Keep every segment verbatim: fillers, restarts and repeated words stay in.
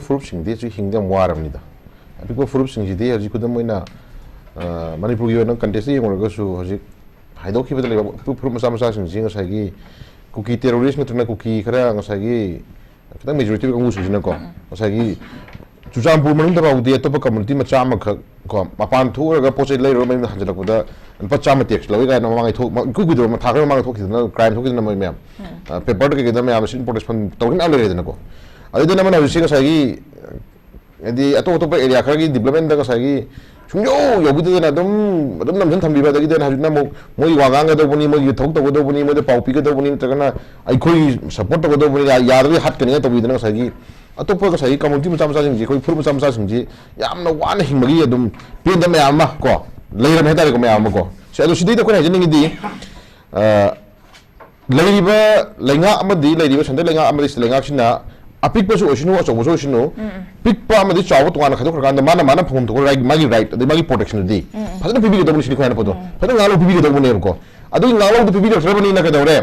ꯐꯨꯔꯨꯞꯁꯤꯡꯗꯤ ꯍꯧꯖꯤꯛ ꯍꯤꯡꯗ ꯌꯥꯝ ꯋꯥꯔꯕꯅꯤꯗ꯫ ꯑꯄꯤꯛꯄ ꯐꯨꯔꯨꯞꯁꯤꯡꯁꯤꯗꯤ ꯍꯧꯖꯤꯛ ꯈꯨꯗꯝ ꯑꯣꯏꯅ, ꯑ, ꯃꯅꯤꯄꯨꯔꯒꯤ ꯑꯣꯏꯅ ꯀꯟꯇꯦꯛꯁꯇ ꯌꯦꯡꯉꯨꯔꯒꯁꯨ ꯍꯧꯖꯤꯛ ꯍꯥꯏꯗꯣꯛꯈꯤꯕꯗ ꯂꯩꯕ ꯑꯄꯤꯛꯄ ꯐꯨꯔꯨꯞ ꯃꯆꯥ ꯃꯆꯥꯁꯤꯡꯁꯤ ꯉꯁꯥꯏꯒꯤ ꯀꯨꯀꯤ ꯇꯦꯔꯣꯔꯤꯁ ꯅꯠꯇ꯭ꯔꯒꯅ ꯀꯨꯀꯤ ꯈꯔ ꯉꯁꯥꯏꯒꯤ ꯈꯤꯇꯪ ꯃꯦꯖꯣꯔꯤꯇꯤ ꯑꯣꯏꯕ ꯀꯥꯡꯕꯨꯁꯤꯡꯁꯤꯅꯀꯣ, ꯉꯁꯥꯏꯒꯤ ꯆꯨꯔꯆꯥꯟꯄꯨꯔ ꯃꯅꯨꯡꯗ ꯐꯥꯎꯕꯗꯤ ꯑꯇꯣꯞꯄ ꯀꯝꯃꯨꯅꯤꯇꯤ ꯃꯆꯥ ꯑꯃꯈꯛ ꯀꯣ, ꯃꯄꯥꯟ ꯊꯣꯛꯎꯔꯒ ꯄꯣꯠ ꯆꯩ ꯂꯩꯔꯨꯔ ꯃꯌꯨꯝꯗ ꯍꯟꯖꯤꯜꯂꯛꯄꯗ ꯂꯨꯄꯥ ꯆꯥꯝꯃ ꯇꯦꯛꯁ ꯂꯧꯏ ꯀꯥꯏꯅ ꯃꯃꯥꯡꯒꯤ ꯊꯣꯛ-, ꯃ-, ꯏꯀꯨꯏ ꯀꯨꯏꯗꯕ ꯊꯥ ꯈꯔ ꯃꯃꯥꯡꯗ ꯊꯣꯛꯈꯤꯗꯅ, ꯀ꯭ꯔꯥꯏꯝ ꯊꯣꯛꯈꯤꯗꯅ ꯃꯣꯏ ꯃꯌꯥꯝ꯫ ꯎꯝ꯫ ꯑ, ꯄꯦꯄꯔꯗ ꯀꯩꯀꯩꯗ ꯃꯌꯥꯝ ꯁꯤꯠ ꯄ꯭ꯔꯣꯇꯦꯁ ꯐꯟ ꯇꯧꯔꯤ ꯃꯌꯥꯝ ꯂꯩꯔꯦꯗꯅꯀꯣ꯫ ꯑꯗꯨꯗꯨꯅ ꯑꯃꯅ ꯍꯧꯖꯤꯛꯁꯦ ꯉꯁꯥꯏꯒꯤ, ꯍꯥꯏꯗꯤ ꯑꯇꯣꯞ ꯑꯇꯣꯞꯄ ꯑꯦꯔꯤꯌꯥ ꯈꯔꯒꯤ ꯗꯤꯕ꯭ꯂꯞꯃꯦꯟꯗ ꯉꯁꯥꯏꯒꯤ ꯁꯨꯡꯌꯧ ꯌꯧꯕꯤꯗꯗꯅ ꯑꯗꯨꯝ, ꯑꯗꯨꯝ ꯅꯝꯁꯤꯟ ꯊꯝꯕꯤꯕ, ꯑꯗꯒꯤꯗꯤ ꯍꯧꯖꯤꯛꯅ ꯑꯃꯨꯛ ꯃꯣꯏ ꯋꯥ ꯉꯥꯡꯒꯗꯧꯕꯅꯤ, ꯃꯣꯏꯒꯤ ꯊꯕꯛ ꯇꯧꯒꯗꯧꯕꯅꯤ, ꯃꯣꯏꯗ ꯄꯥꯎ ꯄꯤꯒꯗꯧꯕꯅꯤ, ꯅꯠꯇ꯭ꯔꯒꯅ ꯑꯩꯈꯣꯏꯒꯤ ꯁꯞꯄꯣꯔꯠ ꯇꯧꯒꯗꯧꯕꯅꯤ, ꯌꯥ-, ꯌꯥꯗꯕꯒꯤ ꯍꯠꯀꯅꯤꯅ ꯇꯧꯕꯤꯗꯅ ꯉꯁꯥꯏꯒꯤ ꯑꯇꯣꯞꯄ ꯉꯁꯥꯏꯒꯤ ꯀꯝꯃꯨꯅꯤꯇꯤ ꯃꯆꯥ ꯃꯆꯥꯁꯤꯡꯁꯤ, ꯑꯩꯈꯣꯏ ꯐꯨꯔꯨꯞ ꯃꯆꯥ ꯃꯆꯥꯁꯤꯡꯁꯤ ꯌꯥꯝꯅ ꯋꯥꯅ ꯍꯤꯡꯕꯒꯤ ꯑꯗꯨꯝ ꯄꯦꯟꯗꯕ ꯃꯌꯥꯝ ꯑꯃ ꯀꯣ, ꯂꯩꯔꯝꯃꯦ ꯍꯥꯏꯇꯥꯔꯦꯀꯣ, ꯃꯌꯥꯝ ꯑꯃ ꯀꯣ꯫ ꯁꯤ, ꯑꯗꯣ ꯁꯤꯗꯩꯗ ꯑꯩꯈꯣꯏꯅ ꯍꯥꯏꯖꯅꯤꯡꯉꯤꯗꯤ, ꯑ, ꯂꯩꯔꯤꯕ ꯂꯩꯉꯥꯛ ꯑꯃꯗꯤ ꯂꯩꯔꯤꯕ ꯁꯦꯟꯇꯔ ꯂꯩꯉꯥꯛ ꯑꯃꯗꯤ state ꯂꯩꯉꯥꯛꯁꯤꯅ ꯑꯄꯤꯛꯄꯁꯨ ꯑꯣꯏꯁꯅꯨ, ꯑꯆꯧꯕꯁꯨ ꯑꯣꯏꯁꯅꯨ, ꯎꯝ, ꯎꯝ꯫ ꯄꯤꯛꯄ ꯑꯃꯗꯤ ꯆꯥꯎꯕ ꯇꯣꯉꯥꯟꯅ ꯈꯥꯏꯗꯣꯛꯈ꯭ꯔꯀꯥꯟꯗ ꯃꯥꯅ, ꯃꯥꯅ ꯐꯪꯐꯝ ꯊꯣꯛꯄ right, ꯃꯥꯒꯤ right ꯑꯗꯩ ꯃꯥꯒꯤ protectionꯗꯨꯗꯤ ꯎꯝ, ꯎꯝ꯫ ꯐꯖꯅ ꯄꯤꯕꯤꯒꯗꯧꯕꯅꯤ ꯁꯤꯅꯤ ꯑꯩꯈꯣꯏ ꯍꯥꯏꯅ ꯄꯣꯠꯇꯣ꯫ ꯎꯝ꯫ ꯐꯖꯅ ꯉꯥꯛꯂꯧ ꯄꯤꯕꯤꯒꯗꯧꯕꯅꯦꯕꯀꯣ꯫ ꯑꯗꯨꯒꯤ ꯉꯥꯛꯂꯧꯗꯨ ꯄꯤꯕꯤꯔꯛꯇ꯭ꯔꯕꯅꯤꯅ ꯀꯩꯗꯧꯔꯦ?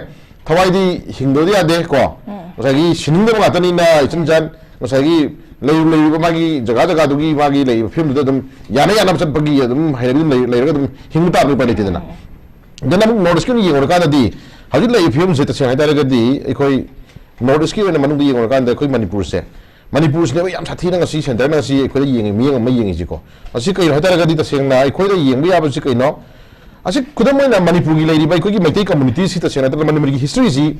ꯊꯋꯥꯏꯗꯤ ꯍꯤꯡꯗꯕꯗꯤ ꯌꯥꯗꯦ ꯀꯣ꯫ ꯎꯝ꯫ ꯉꯁꯥꯏꯒꯤ ꯁꯤꯅꯤꯡꯗꯕ ꯉꯥꯛꯇꯅꯤꯅ ꯏꯆꯟ ꯆꯟ ꯉꯁꯥꯏꯒꯤ ꯂꯩꯔꯨ-, ꯂꯩꯔꯤꯕ ꯃꯥꯒꯤ ꯖꯒꯥ ꯖꯒꯥꯗꯨꯒꯤ ꯃꯥꯒꯤ ꯂꯩꯔꯤꯕ ꯐꯤꯕꯝꯗꯨꯗ ꯑꯗꯨꯝ ꯌꯥꯅ ꯌꯥꯅꯕ ꯆꯠꯄꯒꯤ ꯑꯗꯨꯝ ꯍꯩꯅꯕꯤ ꯑꯗꯨꯝ ꯂꯩ-, ꯂꯩꯔꯒ ꯑꯗꯨꯝ ꯍꯤꯡꯕ ꯇꯥꯕꯅꯤ, ꯎꯄꯥꯏ ꯂꯩꯇꯦꯗꯅ꯫ ꯎꯝ꯫ ꯑꯗꯨꯅ ꯑꯃꯨꯛ North Eastꯀꯤ ꯑꯣꯏꯅ ꯌꯦꯡꯉꯨꯔꯀꯥꯟꯗꯗꯤ ꯍꯧꯖꯤꯛ ꯂꯩꯔꯤꯕ ꯐꯤꯕꯝꯁꯦ ꯇꯁꯦꯡꯅ ꯍꯥꯏꯇꯥꯔꯒꯗꯤ ꯑꯩꯈꯣꯏ North Eastꯀꯤ ꯑꯣꯏꯅ ꯃꯅꯨꯡꯗ ꯌꯦꯡꯉꯨꯔꯀꯥꯟꯗ ꯑꯩꯈꯣꯏ ꯃꯅꯤꯄꯨꯔꯁꯦ, ꯃꯅꯤꯄꯨꯔꯁꯤꯅꯦꯕ ꯌꯥꯝ ꯁꯥꯊꯤꯅ ꯉꯁꯤ ꯁꯦꯟꯇꯔꯅ ꯉꯁꯤ ꯑꯩꯈꯣꯏꯗ ꯌꯦꯡꯉꯤ, ꯃꯤꯠꯌꯦꯡ ꯑꯃ ꯌꯦꯡꯉꯤꯁꯤꯀꯣ꯫ ꯃꯁꯤ ꯀꯩꯅꯣ ꯍꯥꯏꯇꯥꯔꯒꯗꯤ ꯇꯁꯦꯡꯅ ꯑꯩꯈꯣꯏꯗ ꯌꯦꯡꯕ ꯌꯥꯕꯁꯤ ꯀꯩꯅꯣ? ꯑꯁꯤ ꯈꯨꯗꯝ ꯑꯣꯏꯅ ꯃꯅꯤꯄꯨꯔꯒꯤ ꯂꯩꯔꯤꯕ ꯑꯩꯈꯣꯏꯒꯤ ꯃꯩꯇꯩ communityꯁꯤ ꯇꯁꯦꯡꯅ ꯍꯥꯏꯇꯥꯔꯒꯗꯤ ꯃꯅꯤꯄꯨꯔꯒꯤ historyꯁꯤ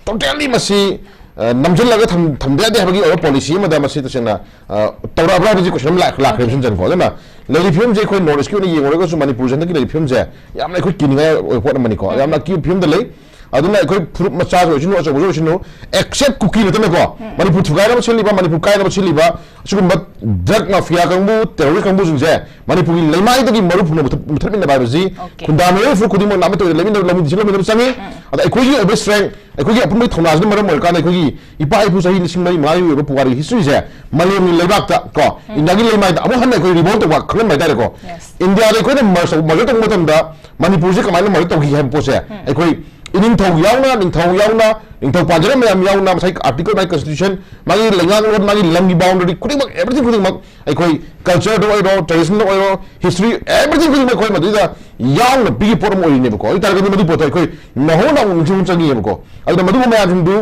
totally ꯃꯁꯤ, ꯑ, ꯅꯝꯁꯤꯜꯂꯒ ꯊꯝ-, ꯊꯝꯕ ꯌꯥꯗꯦ ꯍꯥꯏꯕꯒꯤ ꯑꯣꯏꯕ policy ꯑꯃꯗ ꯃꯁꯤ ꯇꯁꯦꯡꯅ, ꯑ, ꯇꯧꯔꯛꯑꯕ꯭ꯔꯥ ꯍꯥꯏꯕꯁꯤ question ꯑꯃ ꯂꯥꯛ-, ꯂꯥꯛꯈ꯭ꯔꯦꯕ ꯁꯨꯝ ꯆꯟꯀꯣ꯫ ꯑꯗꯨꯅ ꯂꯩꯔꯤꯕ ꯐꯤꯕꯝꯁꯦ ꯑꯩꯈꯣꯏ North Eastꯀꯤ ꯑꯣꯏꯅ ꯌꯦꯡꯉꯨꯔꯒꯁꯨ ꯃꯅꯤꯄꯨꯔꯁꯦ ꯍꯟꯗꯛꯀꯤ ꯂꯩꯔꯤꯕ ꯐꯤꯕꯝꯁꯦ ꯌꯥꯝꯅ ꯑꯩꯈꯣꯏ ꯀꯤꯅꯤꯡꯉꯥꯏ ꯑꯣꯏꯕ ꯄꯣꯠ ꯑꯃꯅꯤꯀꯣ꯫ ꯌꯥꯝꯅ ꯑꯀꯤꯕ ꯐꯤꯕꯝꯗ ꯂꯩ꯫ ꯑꯗꯨꯅ ꯑꯩꯈꯣꯏ ꯐꯨꯔꯨꯞ ꯃꯆꯥꯁꯨ ꯑꯣꯏꯁꯅꯨ, ꯑꯆꯧꯕꯁꯨ ꯑꯣꯏꯁꯅꯨ, except ꯀꯨꯀꯤ ꯅꯠꯇꯅꯀꯣ, ꯎꯝ꯫ ꯃꯅꯤꯄꯨꯔ ꯊꯨꯒꯥꯏꯅꯕ ꯁꯤꯜꯂꯤꯕ, ꯃꯅꯤꯄꯨꯔ ꯀꯥꯏꯅꯕ ꯁꯤꯜꯂꯤꯕ ꯑꯁꯤꯒꯨꯝꯕ drug mafia ꯀꯥꯡꯕꯨ, terrorist ꯀꯥꯡꯕꯨꯁꯤꯡꯁꯦ ꯃꯅꯤꯄꯨꯔꯒꯤ ꯂꯩꯃꯥꯏꯗꯒꯤ ꯃꯔꯨ ꯐꯪꯅ ꯃꯨꯊꯠ-, ꯃꯨꯊꯠꯃꯤꯟꯅꯕ ꯍꯥꯏꯕꯁꯤ OK꯫ ꯈꯨꯟꯗꯥ ꯃꯤꯑꯣꯏ ꯐꯨꯔꯨꯞ ꯈꯨꯗꯤꯡꯃꯛꯅ ꯑꯃꯠꯇ ꯑꯣꯏꯅ ꯂꯩꯃꯤꯟꯅꯕ, ꯂꯧꯃꯤꯟ-, ꯂꯧꯃꯤꯟꯅꯕ ꯆꯪꯉꯤ꯫ ꯎꯝ꯫ ꯑꯗ ꯑꯩꯈꯣꯏꯒꯤ ꯑꯣꯏꯕ strength, ꯑꯩꯈꯣꯏꯒꯤ ꯑꯄꯨꯟꯕꯒꯤ ꯊꯧꯅꯥꯁꯤꯅ ꯃꯔꯝ ꯑꯣꯏꯔꯀꯥꯟꯗ ꯑꯩꯈꯣꯏꯒꯤ ꯏꯄꯥ ꯏꯄꯨ ꯆꯍꯤ ꯂꯤꯁꯤꯡ ꯃꯔꯤ ꯃꯉꯥꯒꯤ ꯑꯣꯏꯕ ꯄꯨꯋꯥꯔꯤꯒꯤ historyꯁꯦ ꯃꯥꯂꯦꯝꯒꯤ ꯂꯩꯕꯥꯛꯇ ꯀꯣ, ꯎꯝ꯫ ꯏꯟꯗꯤꯌꯥꯒꯤ ꯂꯩꯃꯥꯏꯗ ꯑꯃꯨꯛ ꯍꯟꯅ ꯑꯩꯈꯣꯏ revolt ꯇꯧꯕ ꯈꯪꯍꯟꯕ ꯍꯥꯏꯇꯥꯔꯦꯀꯣ꯫ Yes꯫ ꯏꯟꯗꯤꯌꯥꯗ ꯑꯩꯈꯣꯏꯅ merge ꯇꯧ-, merge ꯇꯧꯕ ꯃꯇꯝꯗ ꯃꯅꯤꯄꯨꯔꯁꯦ ꯀꯃꯥꯏꯅ merge ꯇꯧꯈꯤ ꯍꯥꯏꯕ ꯄꯣꯠꯁꯦ ꯎꯝ꯫ ꯑꯩꯈꯣꯏ ꯏꯅꯤꯡꯊꯧ ꯌꯥꯎꯅ, ꯅꯤꯡꯊꯧ ꯌꯥꯎꯅ, ꯅꯤꯡꯊꯧ ꯄꯥꯟꯖꯔꯝꯕ ꯃꯌꯥꯝ ꯌꯥꯎꯅ, ꯉꯁꯥꯏ article, ꯃꯥꯒꯤ constitution, ꯃꯥꯒꯤ ꯂꯩꯉꯥꯛꯂꯣꯟ, ꯃꯥꯒꯤ ꯂꯝꯒꯤ boundary ꯈꯨꯗꯤꯡꯃꯛ, everything ꯈꯨꯗꯤꯡꯃꯛ, ꯑꯩꯈꯣꯏ culture ꯗ ꯑꯣꯏꯔꯣ, tradition ꯗ ꯑꯣꯏꯔꯣ, history, everything ꯈꯨꯗꯤꯡꯃꯛ ꯑꯩꯈꯣꯏ ꯃꯗꯨꯗ ꯌꯥꯎꯅ ꯄꯤꯈꯤꯕ ꯄꯣꯠ ꯑꯃ ꯑꯣꯏꯔꯤꯅꯦꯕꯀꯣ꯫ ꯑꯗꯨ ꯑꯣꯏ ꯇꯥꯔꯒꯗꯤ ꯃꯗꯨ ꯄꯣꯠꯇꯣ ꯑꯩꯈꯣꯏ ꯅꯧꯍꯧꯅ ꯑꯃꯨꯛ ꯅꯤꯡꯁꯤꯡꯕ ꯆꯪꯉꯤꯑꯕꯀꯣ꯫ ꯑꯗꯨꯅ ꯃꯗꯨꯒꯨꯝꯕ ꯃꯌꯥꯝꯁꯤꯡꯗꯨ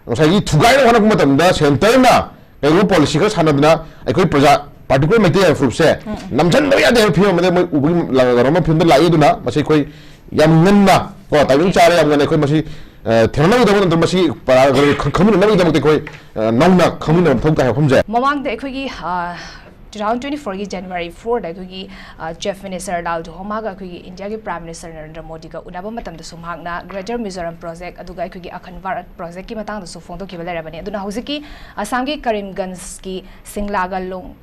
ꯉꯁꯥꯏꯒꯤ ꯊꯨꯒꯥꯏꯅꯕ ꯍꯣꯠꯅꯔꯛꯄ ꯃꯇꯝꯗ centre ꯅ ꯀꯩꯒꯨꯝꯕ policy ꯈꯔ ꯁꯥꯟꯅꯗꯅ ꯑꯩꯈꯣꯏ ꯄ꯭ꯔꯖꯥ, particular ꯃꯩꯇꯩ ꯍꯥꯏꯕ ꯐꯨꯔꯨꯞꯁꯦ ꯅꯝꯁꯤꯟꯗꯕ ꯌꯥꯗꯦ ꯍꯥꯏꯕ ꯐꯤꯕꯝ ꯑꯃꯗ ꯃꯣꯏ ꯎꯕꯒꯤ ꯀꯩꯅꯣꯝꯃ ꯐꯤꯕꯝꯗ ꯂꯥꯛꯏ꯫ ꯑꯗꯨꯅ ꯃꯁꯤ ꯑꯩꯈꯣꯏ ꯌꯥꯝ ꯉꯟꯅ ꯀꯣ, timing ꯆꯥꯔꯦ, ꯌꯥꯝ ꯉꯟꯅ ꯑꯩꯈꯣꯏ ꯃꯁꯤ, ꯑ, ꯊꯦꯡꯅꯅꯕꯒꯤꯗꯃꯛ ꯅꯠꯇ꯭ꯔꯒ ꯃꯁꯤ ꯄꯔꯥ-, ꯈꯪ-, ꯈꯪꯃꯤꯟꯅꯅꯕꯒꯤꯗꯃꯛꯇ ꯑꯩꯈꯣꯏ, ꯑ, ꯅꯧꯅ ꯈꯪꯃꯤꯟꯅꯕ ꯃꯊꯧ ꯇꯥꯏ ꯍꯥꯏꯕ ꯈꯨꯝꯖꯩ꯫ ꯃꯃꯥꯡꯗ ꯑꯩꯈꯣꯏꯒꯤ, ꯑ, two thousand twenty four ꯒꯤ January four ꯗ ꯑꯩꯈꯣꯏꯒꯤ, ꯑ, Chief Minister ꯂꯥꯜ ꯙꯨꯍꯣꯃꯥꯒ ꯑꯩꯈꯣꯏꯒꯤ ꯏꯟꯗꯤꯌꯥꯒꯤ Prime Minister ꯅꯔꯦꯟꯗ꯭ꯔ ꯃꯣꯗꯤꯒ ꯎꯅꯕ ꯃꯇꯝꯗꯁꯨ ꯃꯍꯥꯛꯅ Greater Mizoram Project ꯑꯗꯨꯒ ꯑꯩꯈꯣꯏꯒꯤ ꯑꯈꯟ ꯚꯥꯔꯠ Project ꯀꯤ ꯃꯇꯥꯡꯗꯁꯨ ꯐꯣꯡꯗꯣꯛꯈꯤꯕ ꯂꯩꯔꯕꯅꯤ꯫ ꯑꯗꯨꯅ ꯍꯧꯖꯤꯛꯀꯤ ꯑꯁꯥꯝꯒꯤ ꯀꯔꯤꯝꯒꯟꯖꯀꯤ ꯁꯤꯡꯂꯥꯒ ꯂꯣꯡ-,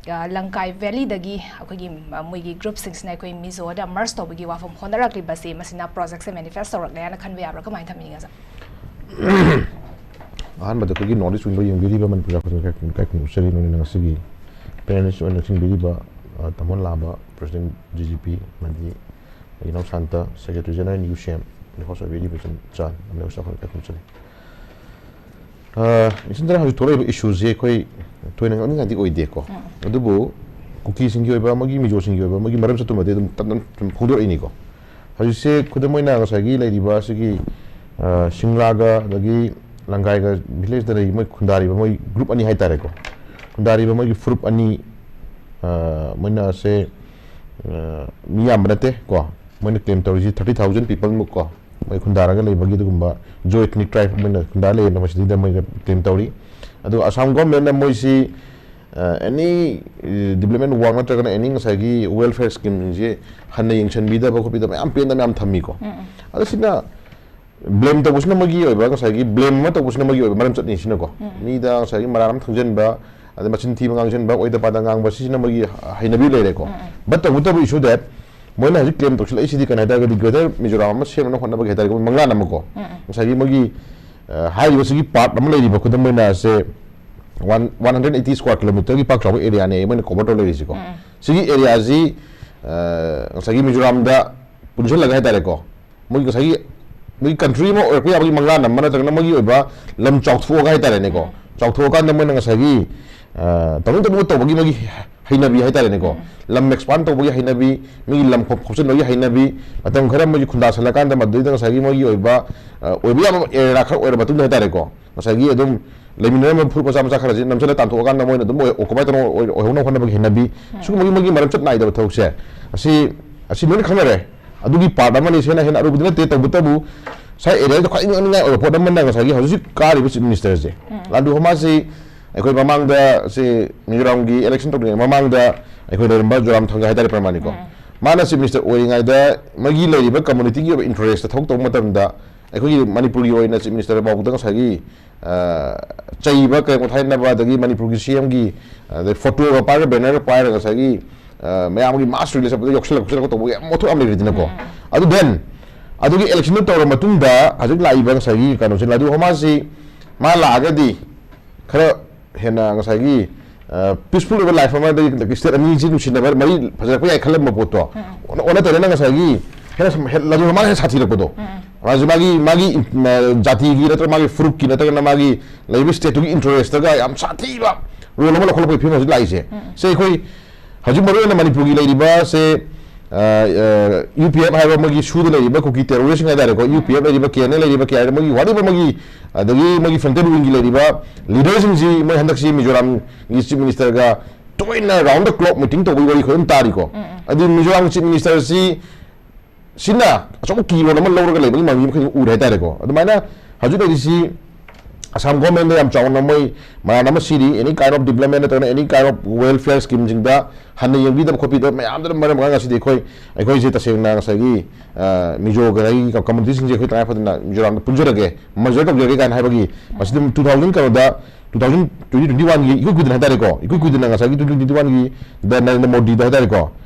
ꯑ, ꯂꯪꯀꯥꯏ Valley ꯗꯒꯤ ꯑꯩꯈꯣꯏꯒꯤ, ꯑ, ꯃꯣꯏꯒꯤ group ꯁꯤꯡꯁꯤꯅ ꯑꯩꯈꯣꯏ ꯃꯤꯖꯣꯗ merge ꯇꯧꯕꯒꯤ ꯋꯥꯐꯝ ꯍꯣꯠꯅꯔꯛꯂꯤꯕꯁꯤ, ꯃꯁꯤꯅ project ꯁꯦ manifest ꯇꯧꯔꯛꯂꯦ ꯍꯥꯏꯅ ꯈꯟꯕ ꯌꯥꯕ꯭ꯔꯥ? ꯀꯃꯥꯏꯅ ꯊꯝꯕꯤꯅꯤꯡꯉꯤ, sir? ꯑꯍꯥꯟꯕꯗ ꯑꯩꯈꯣꯏꯒꯤ North East Window ꯌꯦꯡꯕꯤꯔꯤꯕ ꯃꯅꯤꯄꯨꯔ ꯆꯥꯎꯈꯠꯄ ꯏꯀꯥꯏ ꯈꯨꯝꯅꯕ ꯎꯠꯆꯔꯤ꯫ ꯂꯣꯏꯅꯅ ꯉꯁꯤꯒꯤ panelist ꯑꯣꯏꯅ ꯂꯦꯡꯁꯤꯟꯕꯤꯔꯤꯕ, ꯑ, ꯇꯥꯃꯣ ꯂꯥꯕ, President G G P, ꯑꯃꯗꯤ ꯑꯩꯒꯤ ꯏꯅꯥꯎ Santa, Secretary General, U C M, ꯑꯗꯩ host ꯑꯣꯏꯕꯤꯔꯤꯕ ꯏꯆꯟ ꯆꯥꯟ, ꯑꯃꯗꯤ host ꯑꯩꯈꯣꯏ ꯏꯀꯥꯏ ꯈꯨꯝꯅꯖꯔꯤ꯫ ꯑ, ꯏꯆꯟ ꯆꯥꯟ, ꯍꯧꯖꯤꯛ ꯊꯣꯛꯂꯛꯏꯕ issue ꯁꯦ ꯑꯩꯈꯣꯏ ꯊꯣꯏꯅ ꯉꯛꯅꯤꯡꯉꯥꯏꯗꯤ ꯑꯣꯏꯗꯦꯀꯣ꯫ ꯎꯝ꯫ ꯑꯗꯨꯕꯨ ꯀꯨꯀꯤꯁꯤꯡꯒꯤ ꯑꯣꯏꯕ ꯑꯃꯒꯤ, ꯃꯤꯖꯣꯁꯤꯡꯒꯤ ꯑꯣꯏꯕ ꯑꯃꯒꯤ ꯃꯔꯝ ꯆꯠꯇꯨꯃꯗꯤ ꯑꯗꯨꯝ ꯇꯞꯅ ꯁꯨꯝ ꯐꯣꯡꯗꯣꯔꯛꯏꯅꯤꯀꯣ꯫ ꯍꯧꯖꯤꯛꯁꯦ ꯈꯨꯗꯝ ꯑꯣꯏꯅ ꯉꯁꯥꯏꯒꯤ ꯂꯩꯔꯤꯕ ꯑꯁꯤꯒꯤ, ꯑ, ꯁꯤꯡꯂꯥꯒ ꯑꯗꯒꯤ ꯂꯪꯒꯥꯏꯒ village ꯇ ꯂꯩꯔꯤꯕ ꯃꯣꯏ ꯈꯨꯟꯗꯥꯔꯤꯕ ꯃꯣꯏ group ꯑꯅꯤ ꯍꯥꯏꯇꯥꯔꯦꯀꯣ꯫ ꯈꯨꯟꯗꯥꯔꯤꯕ ꯃꯣꯏꯒꯤ ꯐꯨꯔꯨꯞ ꯑꯅꯤ, ꯑ, ꯃꯣꯏꯅ ꯑꯁꯦ, ꯑ, ꯃꯤ ꯌꯥꯝꯕ ꯅꯠꯇꯦ ꯀꯣ꯫ ꯃꯣꯏꯅ claim ꯇꯧꯔꯤꯁꯤ thirty thousand people ꯃꯨꯛ ꯀꯣ꯫ ꯃꯣꯏ ꯈꯨꯟꯗꯥꯔꯒ ꯂꯩꯕꯒꯤ ꯑꯗꯨꯒꯨꯝꯕ Zo ethnic tribe ꯃꯣꯏꯅ ꯈꯨꯟꯗꯥꯔ ꯂꯩꯌꯦꯅ ꯃꯁꯤꯗꯩꯗ ꯃꯣꯏꯅ claim ꯇꯧꯔꯤ꯫ ꯑꯗꯨꯒ ꯑꯁꯥꯝ government ꯅ ꯃꯣꯏꯁꯤ, ꯑ, any, ꯑ, development work ꯅꯠꯇ꯭ꯔꯒꯅ any ꯉꯁꯥꯏꯒꯤ welfare scheme ꯁꯤꯡꯁꯦ ꯍꯟꯅ ꯌꯦꯡꯁꯤꯟꯕꯤꯗꯕ ꯈꯣꯠꯄꯤꯗꯕ ꯃꯌꯥꯝ ꯄꯦꯟꯗꯕ ꯃꯌꯥꯝ ꯊꯝꯃꯤꯀꯣ꯫ ꯎꯝ, ꯎꯝ꯫ ꯑꯗꯣ ꯁꯤꯅ blame ꯇꯧꯕꯁꯤꯅ ꯃꯣꯏꯒꯤ ꯑꯣꯏꯕ, ꯉꯁꯥꯏꯒꯤ blame ꯑꯃ ꯇꯧꯕꯁꯤꯅ ꯃꯣꯏꯒꯤ ꯑꯣꯏꯕ ꯃꯔꯝ ꯆꯠꯅꯤ ꯁꯤꯅꯀꯣ꯫ ꯎꯝ, ꯎꯝ꯫ ꯃꯤꯗ ꯉꯁꯥꯏꯒꯤ ꯃꯔꯥꯜ ꯑꯃ ꯊꯪꯖꯤꯟꯕ, ꯑꯗꯩ ꯃꯆꯤꯟ ꯊꯤꯕ ꯉꯥꯡꯁꯤꯟꯕ, ꯑꯣꯏꯗ ꯄꯥꯗ ꯉꯥꯡꯕ, ꯁꯤꯁꯤꯅ ꯃꯣꯏꯒꯤ ꯍꯩꯅꯕꯤ ꯂꯩꯔꯦꯀꯣ꯫ ꯎꯝ, ꯎꯝ꯫ But ꯇꯧꯕꯇꯕꯨ issue that ꯃꯣꯏꯅ ꯍꯧꯖꯤꯛ claim ꯇꯧꯁꯤꯜꯂꯛꯏꯁꯤꯗꯤ ꯀꯩꯅꯣ ꯍꯥꯏ ꯇꯥꯔꯒꯗꯤ Greater Mizoram ꯑꯃ ꯁꯦꯝꯅꯕ ꯍꯣꯠꯅꯕꯒꯤ ꯍꯥꯏ ꯇꯥꯔꯒꯗꯤ ꯃꯣꯏ ꯃꯪꯂꯥꯟ ꯑꯃꯀꯣ꯫ ꯎꯝ, ꯎꯝ꯫ ꯉꯁꯥꯏꯒꯤ ꯃꯣꯏꯒꯤ, ꯑ, ꯍꯥꯏꯔꯤꯕꯁꯤꯒꯤ part ꯑꯃ ꯂꯩꯔꯤꯕ, ꯈꯨꯗꯝ ꯑꯣꯏꯅ ꯁꯦ one, one hundred eighty square kilometer ꯒꯤ ꯄꯥꯛ ꯆꯥꯎꯕ area ꯅꯦ ꯃꯣꯏꯅ cover ꯇꯧꯔ ꯂꯩꯔꯤꯁꯤꯀꯣ꯫ ꯎꯝ, ꯎꯝ꯫ ꯁꯤꯒꯤ area ꯁꯤ, ꯑ, ꯉꯁꯥꯏꯒꯤ ꯃꯤꯖꯣꯔꯥꯝꯗ ꯄꯨꯟꯁꯤꯜꯂꯒ ꯍꯥꯏ ꯇꯥꯔꯦꯀꯣ, ꯃꯣꯏꯒꯤ ꯉꯁꯥꯏꯒꯤ ꯃꯣꯏꯒꯤ ꯀꯟꯇ꯭ꯔꯤ ꯑꯃ ꯑꯣꯏꯔꯛꯄ ꯌꯥꯕꯒꯤ ꯃꯪꯂꯥꯟ ꯑꯃ, ꯅꯠꯇ꯭ꯔꯒꯅ ꯃꯣꯏꯒꯤ ꯑꯣꯏꯕ ꯂꯝ ꯆꯥꯎꯊꯣꯛꯑꯒ ꯍꯥꯏꯇꯥꯔꯦꯅꯦꯀꯣ, ꯆꯥꯎꯊꯣꯛꯑꯀꯥꯟꯗ ꯃꯣꯏꯅ ꯉꯁꯥꯏꯒꯤ, ꯑ, ꯇꯧꯅꯤꯡ ꯇꯧꯅꯤꯡꯕ ꯇꯧꯕꯒꯤ ꯃꯣꯏꯒꯤ ꯍꯩꯅꯕꯤ ꯍꯥꯏꯇꯥꯔꯦꯅꯦꯀꯣ, ꯂꯝ ꯑꯦꯛꯁꯄꯥꯟ ꯇꯧꯕꯒꯤ ꯍꯩꯅꯕꯤ, ꯃꯤꯒꯤ ꯂꯝ ꯈꯣꯞ-, ꯈꯣꯞꯆꯤꯟꯕꯒꯤ ꯍꯩꯅꯕꯤ, ꯃꯇꯝ ꯈꯔ ꯃꯣꯏꯒꯤ ꯈꯨꯟꯗꯥꯁꯜꯂꯀꯥꯟꯗ ꯃꯗꯨꯗꯩꯗ ꯉꯁꯥꯏꯒꯤ ꯃꯣꯏꯒꯤ ꯑꯣꯏꯕ, ꯑ, ꯑꯣꯏꯕ ꯌꯥꯕ ꯑꯦꯔꯤꯌꯥ ꯈꯔ ꯑꯣꯏꯔ ꯃꯇꯨꯡꯗ ꯍꯥꯏꯇꯥꯔꯦꯀꯣ, ꯉꯁꯥꯏꯒꯤ ꯑꯗꯨꯝ ꯂꯩꯃꯤꯟꯅꯔꯝꯕ ꯐꯨꯔꯨꯞ ꯃꯆꯥ ꯃꯆꯥ ꯈꯔꯁꯤ ꯅꯝꯁꯤꯜꯂ ꯇꯥꯟꯊꯣꯛꯑꯀꯥꯟꯗ ꯃꯣꯏꯅ ꯑꯗꯨꯝ ꯑꯣꯏ-, ꯑꯣꯀꯨꯄꯥꯏ ꯇꯧꯔ ꯑꯣꯏ-, ꯑꯣꯏꯍꯧꯅꯕ ꯍꯣꯠꯅꯕꯒꯤ ꯍꯩꯅꯕꯤ, ꯁꯤꯒꯨꯝꯕꯒꯤ ꯃꯣꯏꯒꯤ ꯃꯔꯝꯆꯠ ꯅꯥꯏꯗꯕ ꯊꯕꯛꯁꯦ, ꯑꯁꯤ, ꯑꯁꯤ ꯂꯣꯏꯅ ꯈꯪꯅꯔꯦ꯫ ꯑꯗꯨꯒꯤ ꯄꯥꯔꯠ ꯑꯃꯅꯤ, ꯁꯤꯅ ꯍꯦꯟꯅ ꯑꯔꯨꯕꯗꯤ ꯅꯠꯇꯦ꯫ ꯇꯧꯕꯇꯕꯨ ꯉꯁꯥꯏ ꯑꯦꯔꯤꯌꯥꯗ ꯈ꯭ꯋꯥꯏ ꯉꯛꯅꯤꯡꯉꯥꯏ ꯑꯣꯏꯕ ꯄꯣꯠ ꯑꯃꯅ ꯉꯁꯥꯏꯒꯤ ꯍꯧꯖꯤꯛ ꯀꯥꯔꯤꯕ ꯆꯤꯐ ꯃꯤꯅꯤꯁꯇꯔꯁꯦ, ꯂꯥꯜꯗꯨ ꯍꯣꯃꯥꯁꯤ ꯑꯩꯈꯣꯏ ꯃꯃꯥꯡꯗ ꯁꯤ ꯃꯤꯖꯣꯔꯥꯝꯒꯤ ꯏꯂꯦꯛꯁꯟ ꯇꯧꯗ꯭ꯔꯤꯉꯩ ꯃꯃꯥꯡꯗ ꯑꯩꯈꯣꯏ ꯂꯩꯔꯝꯕ ꯖꯣꯔꯥꯝꯊꯪꯒ ꯍꯥꯏꯇꯥꯔꯦ ꯄ꯭ꯔꯃꯥꯅꯤꯀꯣ, ꯃꯥꯅ ꯆꯤꯐ ꯃꯤꯅꯤꯁꯇꯔ ꯑꯣꯏꯔꯤꯉꯩꯗ ꯃꯥꯒꯤ ꯂꯩꯔꯤꯕ ꯀꯝꯃꯨꯅꯤꯇꯤꯒꯤ ꯑꯣꯏꯕ ꯏꯟꯇꯔꯦꯁꯇ ꯊꯕꯛ ꯇꯧꯕ ꯃꯇꯝꯗ ꯑꯩꯈꯣꯏꯒꯤ ꯃꯅꯤꯄꯨꯔꯒꯤ ꯑꯣꯏꯅ ꯆꯤꯐ ꯃꯤꯅꯤꯁꯇꯔ ꯐꯥꯎꯕꯗ ꯉꯁꯥꯏꯒꯤ, ꯑ, ꯆꯩꯕ, ꯀꯩ ꯄꯣꯊꯥꯏꯅꯕ, ꯑꯗꯒꯤ ꯃꯅꯤꯄꯨꯔꯒꯤ ꯁꯤ ꯑꯦꯝꯒꯤ, ꯑꯗꯩ ꯐꯣꯇꯣꯒ ꯄꯥꯏꯔꯒ, ꯕꯦꯅꯔꯒ ꯄꯥꯏꯔꯒ ꯉꯁꯥꯏꯒꯤ, ꯑ, ꯃꯌꯥꯝꯒꯤ ꯃꯥꯁ ꯔꯤꯂꯤꯁ ꯆꯠꯄꯗ ꯌꯥꯎꯁꯜꯂꯛ ꯈꯣꯠꯆꯜꯂꯛꯄ ꯇꯧꯕ ꯌꯥꯝ ꯃꯊꯧ ꯌꯥꯝ ꯂꯩꯔꯤꯗꯅꯀꯣ꯫ ꯑꯗꯨ ꯗꯦꯟ ꯑꯗꯨꯒꯤ ꯏꯂꯦꯛꯁꯟꯗꯨ ꯇꯧꯔ ꯃꯇꯨꯡꯗ ꯍꯧꯖꯤꯛ ꯂꯥꯛꯏꯕ ꯉꯁꯥꯏꯒꯤ ꯀꯩꯅꯣꯁꯦ, ꯂꯥꯜꯗꯨ ꯍꯣꯃꯥꯁꯤ ꯃꯥ ꯂꯥꯛꯑꯒꯗꯤ ꯈꯔ ꯍꯦꯟꯅ ꯉꯁꯥꯏꯒꯤ, ꯑ, ꯄꯤꯁꯐꯨꯜ ꯑꯣꯏꯕ ꯂꯥꯏꯐ ꯑꯃ, ꯑꯗꯒꯤ ꯁ꯭ꯇꯦꯠ ꯑꯅꯤꯁꯤ ꯅꯨꯡꯁꯤꯅꯕ ꯃꯔꯤ ꯐꯖꯔꯛꯄ ꯌꯥꯏ ꯈꯜꯂꯝꯕ ꯄꯣꯠꯇꯣ ꯑꯣꯟꯅ, ꯑꯣꯟꯅ ꯇꯩꯅꯅ ꯉꯁꯥꯏꯒꯤ ꯍꯦꯟꯅ ꯁꯨꯝ ꯍꯦꯟ-, ꯂꯥꯜꯗꯨ ꯍꯣꯃꯥꯅ ꯍꯦꯟꯅ ꯁꯥꯊꯤꯔꯛꯄꯗꯣ꯫ ꯃꯥꯁꯨ ꯃꯥꯒꯤ, ꯃꯥꯒꯤ, ꯑ, ꯖꯥꯇꯤꯒꯤ ꯅꯠꯇ꯭ꯔꯒ ꯃꯥꯒꯤ ꯐꯨꯔꯨꯞꯀꯤ ꯅꯠꯇ꯭ꯔꯒꯅ ꯃꯥꯒꯤ ꯂꯩꯔꯤꯕ ꯁ꯭ꯇꯦꯠꯇꯨꯒꯤ ꯏꯟꯇꯔꯦꯁꯇꯒ ꯌꯥꯝ ꯁꯥꯊꯤꯕ ꯔꯣꯜ ꯑꯃ ꯂꯧꯈꯠꯂꯛꯄꯒꯤ ꯐꯤꯕꯝ ꯍꯧꯖꯤꯛ ꯂꯥꯛꯏꯁꯦ꯫ ꯁꯦ ꯑꯩꯈꯣꯏ ꯍꯧꯖꯤꯛ ꯃꯔꯨꯑꯣꯏꯅ ꯃꯅꯤꯄꯨꯔꯒꯤ ꯂꯩꯔꯤꯕ ꯁꯦ, ꯑ, ꯑ, ꯌꯨ ꯄꯤ ꯑꯦꯐ ꯍꯥꯏꯕ ꯃꯣꯏꯒꯤ ꯁꯨꯗ ꯂꯩꯔꯤꯕ ꯀꯨꯀꯤ ꯇꯦꯔꯣꯔꯤꯁꯁꯤꯡ ꯍꯥꯏꯇꯥꯔꯦꯀꯣ, ꯌꯨ ꯄꯤ ꯑꯦꯐ ꯂꯩꯔꯤꯕ, ꯀꯦ ꯑꯦꯟ ꯑꯦ ꯂꯩꯔꯤꯕ, ꯀꯦ ꯑꯥꯏ ꯑꯦ ꯃꯣꯏꯒꯤ whatever ꯃꯣꯏꯒꯤ, ꯑꯗꯒꯤ ꯃꯣꯏꯒꯤ ꯐ꯭ꯔꯟꯇꯦꯜ ꯋꯤꯡꯒꯤ ꯂꯩꯔꯤꯕ ꯂꯤꯗꯔꯁꯤꯡꯁꯤ ꯃꯣꯏ ꯍꯟꯗꯛꯁꯤ ꯃꯤꯖꯣꯔꯥꯝꯒꯤ ꯆꯤꯐ ꯃꯤꯅꯤꯁꯇꯔꯒ ꯇꯣꯏꯅ round the clock meeting ꯇꯧꯕꯒꯤ ꯋꯥꯔꯤ ꯑꯩꯈꯣꯏ ꯑꯗꯨꯝ ꯇꯥꯔꯤꯀꯣ꯫ ꯑꯗꯨ ꯃꯤꯖꯣꯔꯥꯝ ꯆꯤꯐ ꯃꯤꯅꯤꯁꯇꯔꯁꯤ ꯁꯤꯅ ꯑꯆꯧꯕ ꯀꯤ ꯔꯣꯜ ꯑꯃ ꯂꯧꯔꯒ ꯂꯩꯕꯒꯤ ꯃꯃꯤ ꯃꯈꯩ ꯎꯔꯦ ꯍꯥꯏꯇꯥꯔꯦꯀꯣ꯫ ꯑꯗꯨꯃꯥꯏꯅ ꯍꯧꯖꯤꯛ ꯂꯩꯔꯤꯁꯤ ꯑꯁꯥꯝ ꯒꯣꯔꯃꯦꯟꯗ ꯌꯥꯝ ꯆꯥꯎꯅ ꯃꯣꯏ ꯃꯌꯥꯝ ꯑꯃ ꯁꯤꯔꯤ, any kind of development ꯅꯠꯇ꯭ꯔꯒꯅ any kind of welfare schemeꯁꯤꯡꯗ ꯍꯟꯅ ꯌꯦꯡꯕꯤꯗꯕ ꯈꯣꯠꯄꯤꯗꯕ ꯃꯌꯥꯝꯗꯨꯅ ꯃꯔꯝ ꯑꯣꯏꯔꯒ ꯉꯁꯤꯗꯤ ꯑꯩꯈꯣꯏ, ꯑꯩꯈꯣꯏꯁꯦ ꯇꯁꯦꯡꯅ ꯉꯁꯥꯏꯒꯤ, ꯑ, ꯃꯤꯖꯣꯒ ꯑꯩꯒꯤ ꯀꯝꯃꯨꯅꯤꯇꯤꯁꯤꯡꯁꯦ ꯑꯩꯈꯣꯏ ꯇꯉꯥꯏ ꯐꯗꯅ ꯃꯤꯖꯣꯔꯥꯝꯗ ꯄꯨꯟꯖꯔꯒꯦ, merger ꯇꯧꯖꯔꯒꯦ ꯀꯥꯏꯅ ꯍꯥꯏꯕꯒꯤ ꯃꯁꯤꯗꯤ ꯇꯨ ꯊꯥꯎꯖꯟ ꯀꯩꯅꯣꯗ, ꯇꯨ ꯊꯥꯎꯖꯟ ꯇ꯭ꯋꯦꯟꯇꯤ ꯇ꯭ꯋꯦꯟꯇꯤ ꯋꯥꯟꯒꯤ ꯏꯀꯨꯏ ꯀꯨꯏꯗꯅ ꯍꯥꯏꯇꯥꯔꯦꯀꯣ, ꯏꯀꯨꯏ ꯀꯨꯏꯗꯅ ꯉꯁꯥꯏꯒꯤ ꯇ꯭ꯋꯦꯟꯇꯤ ꯇ꯭ꯋꯦꯟꯇꯤ ꯋꯥꯟꯒꯤ ꯗ ꯅꯔꯦꯟꯗ꯭ꯔ ꯃꯣꯗꯤꯗ ꯍꯥꯏꯇꯥꯔꯦꯀꯣ,